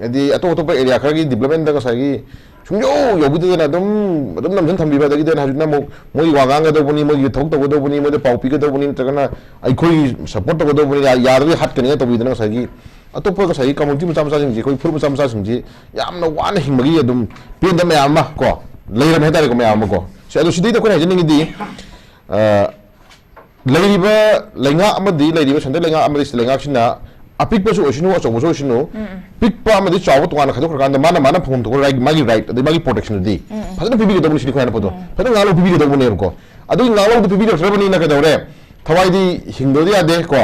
ꯍꯥꯏꯗꯤ ꯑꯇꯣꯞ ꯑꯇꯣꯞꯄ ꯑꯦꯔꯤꯌꯥ ꯈꯔꯒꯤ ꯗꯤꯕ꯭ꯂꯞꯃꯦꯟꯗ ꯉꯁꯥꯏꯒꯤ ꯁꯨꯡꯌꯧ ꯌꯧꯕꯤꯗꯅ ꯑꯗꯨꯝ, ꯑꯗꯨꯝ ꯅꯝꯁꯤꯟ ꯊꯝꯕꯤꯕ, ꯑꯗꯒꯤꯗꯤ ꯍꯧꯖꯤꯛꯅ ꯑꯃꯨꯛ ꯃꯣꯏꯒꯤ ꯋꯥ ꯉꯥꯡꯒꯗꯧꯕꯅꯤ, ꯃꯣꯏꯒꯤ ꯊꯕꯛ ꯇꯧꯒꯗꯧꯕꯅꯤ, ꯃꯣꯏꯗ ꯄꯥꯎ ꯄꯤꯒꯗꯧꯕꯅꯤ, ꯅꯠꯇ꯭ꯔꯒꯅ ꯑꯩꯈꯣꯏ ꯁꯞꯄꯣꯔꯠ ꯇꯧꯒꯗꯧꯕꯅꯤ, ꯌꯥ-, ꯌꯥꯗ꯭ꯔꯗꯤ ꯍꯥꯠꯀꯅꯤꯅ ꯇꯧꯕꯤꯗꯅ ꯉꯁꯥꯏꯒꯤ ꯑꯇꯣꯞꯄ ꯉꯁꯥꯏꯒꯤ ꯀꯝꯃꯨꯅꯤꯇꯤ ꯃꯆꯥ ꯃꯆꯥꯁꯤꯡꯁꯦ, ꯑꯩꯈꯣꯏ ꯐꯨꯔꯨꯞ ꯃꯆꯥ ꯃꯆꯥꯁꯤꯡꯁꯦ ꯌꯥꯝꯅ ꯋꯥꯅ ꯍꯤꯡꯕꯒꯤ ꯑꯗꯨꯝ ꯄꯦꯟꯗꯕ ꯃꯌꯥꯝ ꯑꯃ ꯀꯣ ꯂꯩꯔꯝꯃꯦ ꯍꯥꯏꯇꯥꯔꯦꯀꯣ, ꯃꯌꯥꯝ ꯑꯃ ꯀꯣ꯫ ꯁꯤ, ꯑꯗꯣ ꯁꯤꯗꯩꯗ ꯑꯩꯈꯣꯏꯅ ꯍꯥꯏꯖꯅꯤꯡꯉꯤꯗꯤ, ꯑ, ꯂꯩꯔꯤꯕ ꯂꯩꯉꯥꯛ ꯑꯃꯗꯤ ꯂꯩꯔꯤꯕ ꯁꯦꯟꯇꯔ ꯂꯩꯉꯥꯛ ꯑꯃꯗꯤ ꯁꯤꯗ ꯂꯩꯉꯥꯛꯁꯤꯅ ꯑꯄꯤꯛꯄꯁꯨ ꯑꯣꯏꯁꯅꯨ, ꯑꯆꯧꯕꯁꯨ ꯑꯣꯏꯁꯅꯨ, ꯄꯤꯛꯄ ꯑꯃꯗꯤ ꯆꯥꯎꯕ ꯇꯣꯉꯥꯟꯅ ꯈꯥꯏꯗꯣꯛꯈ꯭ꯔꯀꯥꯟꯗ ꯃꯥꯅ, ꯃꯥꯅ ꯐꯪꯐꯝ ꯊꯣꯛꯄ ꯔꯥꯏꯠ, ꯃꯥꯒꯤ ꯔꯥꯏꯠ ꯑꯗꯩ ꯃꯥꯒꯤ ꯄ꯭ꯔꯣꯇꯦꯛꯁꯟꯗꯨꯗꯤ ꯐꯖꯅ ꯄꯤꯕꯤꯒꯗꯧꯕꯅꯤ꯫ ꯁꯤꯗꯤ ꯑꯩꯈꯣꯏ ꯍꯥꯟꯅ ꯄꯣꯠꯇꯣ ꯐꯖꯅ ꯉꯥꯛꯂꯧ ꯄꯤꯕꯤꯒꯗꯧꯕꯅꯦꯕꯀꯣ꯫ ꯑꯗꯨꯒꯤ ꯉꯥꯛꯂꯧꯗꯨ ꯄꯤꯕꯤꯔꯛꯇ꯭ꯔꯕꯅꯤꯅ ꯀꯩꯗꯧꯔꯦ? ꯊꯋꯥꯏꯗꯤ ꯍꯤꯡꯗꯕꯗꯤ ꯌꯥꯗꯦ ꯀꯣ꯫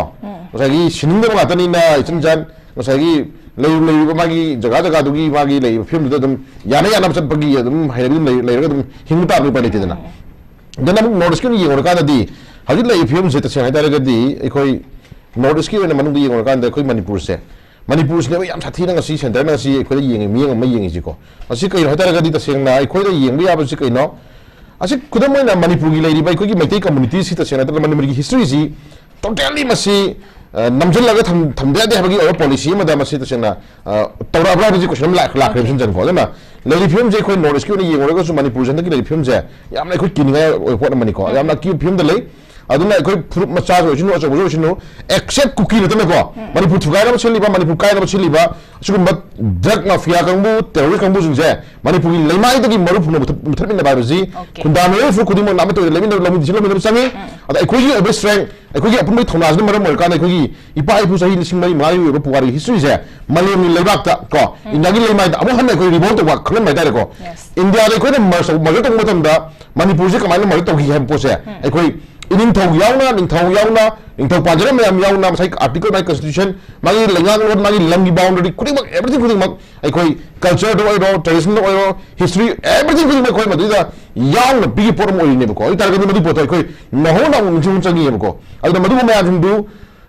ꯉꯁꯥꯏꯒꯤ ꯁꯤꯅꯤꯡꯗꯕ ꯉꯥꯛꯇꯅꯤꯅ ꯏꯆꯟ ꯆꯥꯟ ꯉꯁꯥꯏꯒꯤ ꯂꯩꯔꯨ-, ꯂꯩꯔꯤꯕ ꯃꯥꯒꯤ ꯖꯒꯥ ꯖꯒꯥꯗꯨꯒꯤ ꯃꯥꯒꯤ ꯂꯩꯔꯤꯕ ꯐꯤꯕꯝꯗꯨꯗ ꯑꯗꯨꯝ ꯌꯥꯅ ꯌꯥꯅꯕ ꯆꯠꯄꯒꯤ ꯑꯗꯨꯝ ꯍꯩꯅꯕꯤ ꯑꯗꯨꯝ ꯂꯩ-, ꯂꯩꯔꯒ ꯑꯗꯨꯝ ꯍꯤꯡꯕ ꯇꯥꯕꯅꯤ, ꯎꯄꯥꯏ ꯂꯩꯇꯦꯗꯅ꯫ ꯑꯗꯨꯅ ꯑꯃꯨꯛ ꯅꯣꯔꯠ ꯏꯁꯀꯤ ꯑꯣꯏꯅ ꯌꯦꯡꯉꯨꯔꯀꯥꯟꯗꯗꯤ ꯍꯧꯖꯤꯛ ꯂꯩꯔꯤꯕ ꯐꯤꯕꯝꯁꯦ ꯇꯁꯦꯡꯅ ꯍꯥꯏꯇꯥꯔꯒꯗꯤ ꯑꯩꯈꯣꯏ ꯅꯣꯔꯠ ꯏꯁꯀꯤ ꯑꯣꯏꯅ ꯃꯅꯨꯡꯗ ꯌꯦꯡꯉꯨꯔꯀꯥꯟꯗ ꯑꯩꯈꯣꯏ ꯃꯅꯤꯄꯨꯔꯁꯦ ꯃꯅꯤꯄꯨꯔꯁꯤꯅꯦꯕ ꯌꯥꯝ ꯁꯥꯊꯤꯅ ꯉꯁꯤ ꯁꯦꯟꯇꯔꯅ ꯉꯁꯤ ꯑꯩꯈꯣꯏꯗ ꯌꯦꯡꯉꯤ ꯃꯤꯠꯌꯦꯡ ꯑꯃ ꯌꯦꯡꯉꯤꯁꯤꯀꯣ꯫ ꯃꯁꯤ ꯀꯩꯅꯣ ꯍꯥꯏꯇꯥꯔꯒꯗꯤ ꯇꯁꯦꯡꯅ ꯑꯩꯈꯣꯏꯗ ꯌꯦꯡꯕ ꯌꯥꯕꯁꯤ ꯀꯩꯅꯣ? ꯑꯁꯤ ꯈꯨꯗꯝ ꯑꯣꯏꯅ ꯃꯅꯤꯄꯨꯔꯒꯤ ꯂꯩꯔꯤꯕ ꯑꯩꯈꯣꯏꯒꯤ ꯃꯩꯇꯩ ꯀꯝꯃ꯭ꯌꯨꯅꯤꯇꯤꯁꯤ ꯇꯁꯦꯡꯅ ꯍꯥꯏꯇꯥꯔꯒꯗꯤ ꯃꯅꯤꯄꯨꯔꯒꯤ ꯍꯤꯁꯇ꯭ꯔꯤꯁꯤ ꯇꯣꯇꯦꯜꯂꯤ ꯃꯁꯤ ꯑ, ꯅꯝꯁꯤꯜꯂꯒ ꯊꯝ- ꯊꯝꯕ ꯌꯥꯗꯦ ꯍꯥꯏꯕꯒꯤ ꯑꯣꯏꯕ ꯄꯣꯂꯤꯁꯤ ꯑꯃꯗ ꯃꯁꯤ ꯇꯁꯦꯡꯅ ꯑ, ꯇꯧꯔꯛꯑꯕ꯭ꯔꯥ ꯍꯥꯏꯕꯁꯤ ꯀꯣꯏꯁꯟ ꯑꯃ ꯂꯥꯛ- ꯂꯥꯛꯈ꯭ꯔꯦꯕ ꯁꯤꯟꯖꯟꯀꯣ꯫ ꯑꯗꯨꯅ ꯂꯩꯔꯤꯕ ꯐꯤꯕꯝꯁꯦ ꯑꯩꯈꯣꯏ ꯅꯣꯔꯠ ꯏꯁꯀꯤ ꯑꯣꯏꯅ ꯌꯦꯡꯉꯨꯔꯒꯁꯨ ꯃꯅꯤꯄꯨꯔꯁꯦ ꯍꯟꯗꯛꯀꯤ ꯂꯩꯔꯤꯕ ꯐꯤꯕꯝꯁꯦ ꯌꯥꯝꯅ ꯑꯩꯈꯣꯏ ꯀꯤꯅꯤꯡꯉꯥꯏ ꯑꯣꯏꯕ ꯄꯣꯠ ꯑꯃꯅꯤꯀꯣ꯫ ꯌꯥꯝꯅ ꯑꯀꯤꯕ ꯐꯤꯕꯝꯗ ꯂꯩ꯫ ꯑꯗꯨꯅ ꯑꯩꯈꯣꯏ ꯐꯨꯔꯨꯞ ꯃꯆꯥꯁꯨ ꯑꯣꯏꯁꯅꯨ, ꯑꯆꯧꯕꯁꯨ ꯑꯣꯏꯁꯅꯨ, ꯑꯦꯛꯁꯦꯞ ꯀꯨꯀꯤ ꯅꯠꯇꯅꯀꯣ, ꯃꯅꯤꯄꯨꯔ ꯊꯨꯒꯥꯏꯅꯕ ꯁꯤꯜꯂꯤꯕ, ꯃꯅꯤꯄꯨꯔ ꯀꯥꯏꯅꯕ ꯁꯤꯜꯂꯤꯕ ꯑꯁꯤꯒꯨꯝꯕ ꯗ꯭ꯔꯒ ꯃꯥꯐꯤꯌꯥ ꯀꯥꯡꯕꯨ, ꯇꯦꯔꯣꯔꯤꯁ ꯀꯥꯡꯕꯨꯁꯤꯡꯁꯦ ꯃꯅꯤꯄꯨꯔꯒꯤ ꯂꯩꯃꯥꯏꯗꯒꯤ ꯃꯔꯨ ꯐꯨꯅ ꯃꯨꯊꯠ- ꯃꯨꯊꯠꯃꯤꯟꯅꯕ ꯍꯥꯏꯕꯁꯤ ꯑꯣꯀꯦ꯫ ꯈꯨꯟꯗꯥꯃꯤꯔꯣꯏ ꯐꯨꯔꯨꯞ ꯈꯨꯗꯤꯡꯃꯛꯅ ꯑꯃꯠꯇ ꯑꯣꯏꯅ ꯂꯩꯃꯤꯟꯅꯕ, ꯂꯧꯃꯤꯟ ꯂꯧꯃꯤꯟꯅꯕ ꯆꯪꯉꯤ꯫ ꯑꯗ ꯑꯩꯈꯣꯏꯒꯤ ꯑꯣꯏꯕ ꯁ꯭ꯇꯔꯦꯡ, ꯑꯩꯈꯣꯏꯒꯤ ꯑꯄꯨꯟꯕꯒꯤ ꯊꯧꯅꯥꯁꯤꯅ ꯃꯔꯝ ꯑꯣꯏꯔꯀꯥꯟꯗ ꯑꯩꯈꯣꯏꯒꯤ ꯏꯄꯥ ꯏꯄꯨ ꯆꯍꯤ ꯂꯤꯁꯤꯡ ꯃꯔꯤ ꯃꯉꯥꯒꯤ ꯑꯣꯏꯕ ꯄꯨꯋꯥꯔꯤꯒꯤ ꯍꯤꯁꯇ꯭ꯔꯤꯁꯦ ꯃꯥꯂꯦꯝꯒꯤ ꯂꯩꯕꯥꯛꯇ ꯀꯣ, ꯏꯟꯗꯤꯌꯥꯒꯤ ꯂꯩꯃꯥꯏꯗ ꯑꯃꯨꯛ ꯍꯟꯅ ꯑꯩꯈꯣꯏ ꯔꯤꯚꯣꯜ ꯇꯧꯕ ꯈꯪꯍꯟꯕ ꯍꯥꯏꯇꯥꯔꯦꯀꯣ꯫ ꯌꯦꯁ꯫ ꯏꯟꯗꯤꯌꯥꯗ ꯑꯩꯈꯣꯏꯅ ꯃꯔꯁ ꯃꯔꯁ ꯇꯧꯕ ꯃꯇꯝꯗ ꯃꯅꯤꯄꯨꯔꯁꯦ ꯀꯃꯥꯏꯅ ꯃꯔꯁ ꯇꯧꯈꯤ ꯍꯥꯏꯕ ꯄꯣꯠꯁꯦ ꯑꯩꯈꯣꯏ ꯏꯅꯤꯡꯊꯧ ꯌꯥꯎꯅ, ꯅꯤꯡꯊꯧ ꯌꯥꯎꯅ, ꯅꯤꯡꯊꯧ ꯄꯥꯟꯖꯔ ꯃꯌꯥꯝ ꯌꯥꯎꯅ, ꯉꯁꯥꯏ ꯑꯥꯔꯇꯤꯀꯜ ꯃꯥꯒꯤ ꯀꯟꯁꯇꯤꯇ꯭ꯌꯨꯁꯟ, ꯃꯥꯒꯤ ꯂꯩꯉꯥꯛꯂꯣꯟ, ꯃꯥꯒꯤ ꯂꯝꯒꯤ ꯕꯥꯎꯟꯗꯔꯤ ꯈꯨꯗꯤꯡꯃꯛ, ꯑꯦꯚ꯭ꯔꯤꯊꯤꯡ ꯈꯨꯗꯤꯡꯃꯛ, ꯑꯩꯈꯣꯏ ꯀꯜꯆꯔꯗ ꯑꯣꯏꯔꯣ, ꯇ꯭ꯔꯦꯗꯤꯁꯟꯗ ꯑꯣꯏꯔꯣ, ꯍꯤꯁꯇ꯭ꯔꯤ, ꯑꯦꯚ꯭ꯔꯤꯊꯤꯡ ꯈꯨꯗꯤꯡꯃꯛ ꯑꯩꯈꯣꯏ ꯃꯗꯨꯗ ꯌꯥꯎꯅ ꯄꯤꯈꯤꯕ ꯄꯣꯠ ꯑꯃ ꯑꯣꯏꯔꯤꯅꯦꯕꯀꯣ꯫ ꯑꯗꯨ ꯑꯣꯏ ꯇꯥꯔꯒꯗꯤ ꯃꯗꯨꯒꯤ ꯄꯣꯠꯇꯣ ꯑꯩꯈꯣꯏ ꯅꯧꯍꯧ ꯅꯧꯅ ꯅꯤꯡꯁꯤꯡꯕ ꯆꯪꯉꯤꯑꯕꯀꯣ꯫ ꯑꯗꯨꯅ ꯃꯗꯨꯒꯨꯝꯕ ꯃꯌꯥꯝꯁꯤꯡꯗꯨ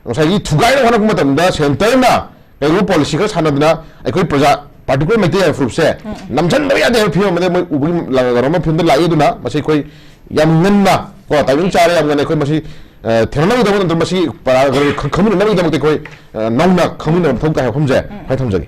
ꯉꯁꯥꯏꯒꯤ ꯊꯨꯒꯥꯏꯅꯕ ꯍꯣꯠꯅꯔꯛꯄ ꯃꯇꯝꯗ ꯁꯦꯟꯇꯔꯅ ꯀꯩꯒꯨꯝꯕ ꯄꯣꯂꯤꯁꯤ ꯈꯔ ꯁꯥꯟꯅꯗꯅ ꯑꯩꯈꯣꯏ ꯄ꯭ꯔꯖꯥ, ꯄꯥꯔꯇꯤꯀꯨꯂꯔ ꯃꯩꯇꯩ ꯍꯥꯏꯕ ꯐꯨꯔꯨꯞꯁꯦ ꯅꯝꯁꯤꯟꯕ ꯌꯥꯗꯦ ꯍꯥꯏꯕ ꯐꯤꯕꯝ ꯑꯃꯗ ꯃꯣꯏ ꯎꯕꯒꯤ ꯂꯥ-, ꯀꯩꯅꯣꯝꯃ ꯐꯤꯕꯝꯗ ꯂꯥꯛꯏ꯫ ꯑꯗꯨꯅ ꯃꯁꯤ ꯑꯩꯈꯣꯏ ꯌꯥꯝ ꯉꯟꯅ ꯀꯣ, ꯇꯥꯏꯃꯤꯡ ꯆꯥꯔꯦ, ꯌꯥꯝ ꯉꯟꯅ ꯑꯩꯈꯣꯏ ꯃꯁꯤ, ꯑ, ꯊꯦꯡꯅꯅꯕꯒꯤꯗꯃꯛ ꯅꯠꯇ꯭ꯔꯒ ꯃꯁꯤ ꯄꯔꯥ-, ꯈꯪ-, ꯈꯪꯃꯤꯟꯅꯅꯕꯒꯤꯗꯃꯛꯇ ꯑꯩꯈꯣꯏ, ꯑ, ꯅꯧꯅ ꯈꯪꯃꯤꯟꯅꯕ ꯃꯊꯧ ꯇꯥꯏ ꯍꯥꯏꯕ ꯋꯥꯐꯝꯁꯦ ꯍꯥꯏꯅ ꯊꯝꯖꯒꯦ꯫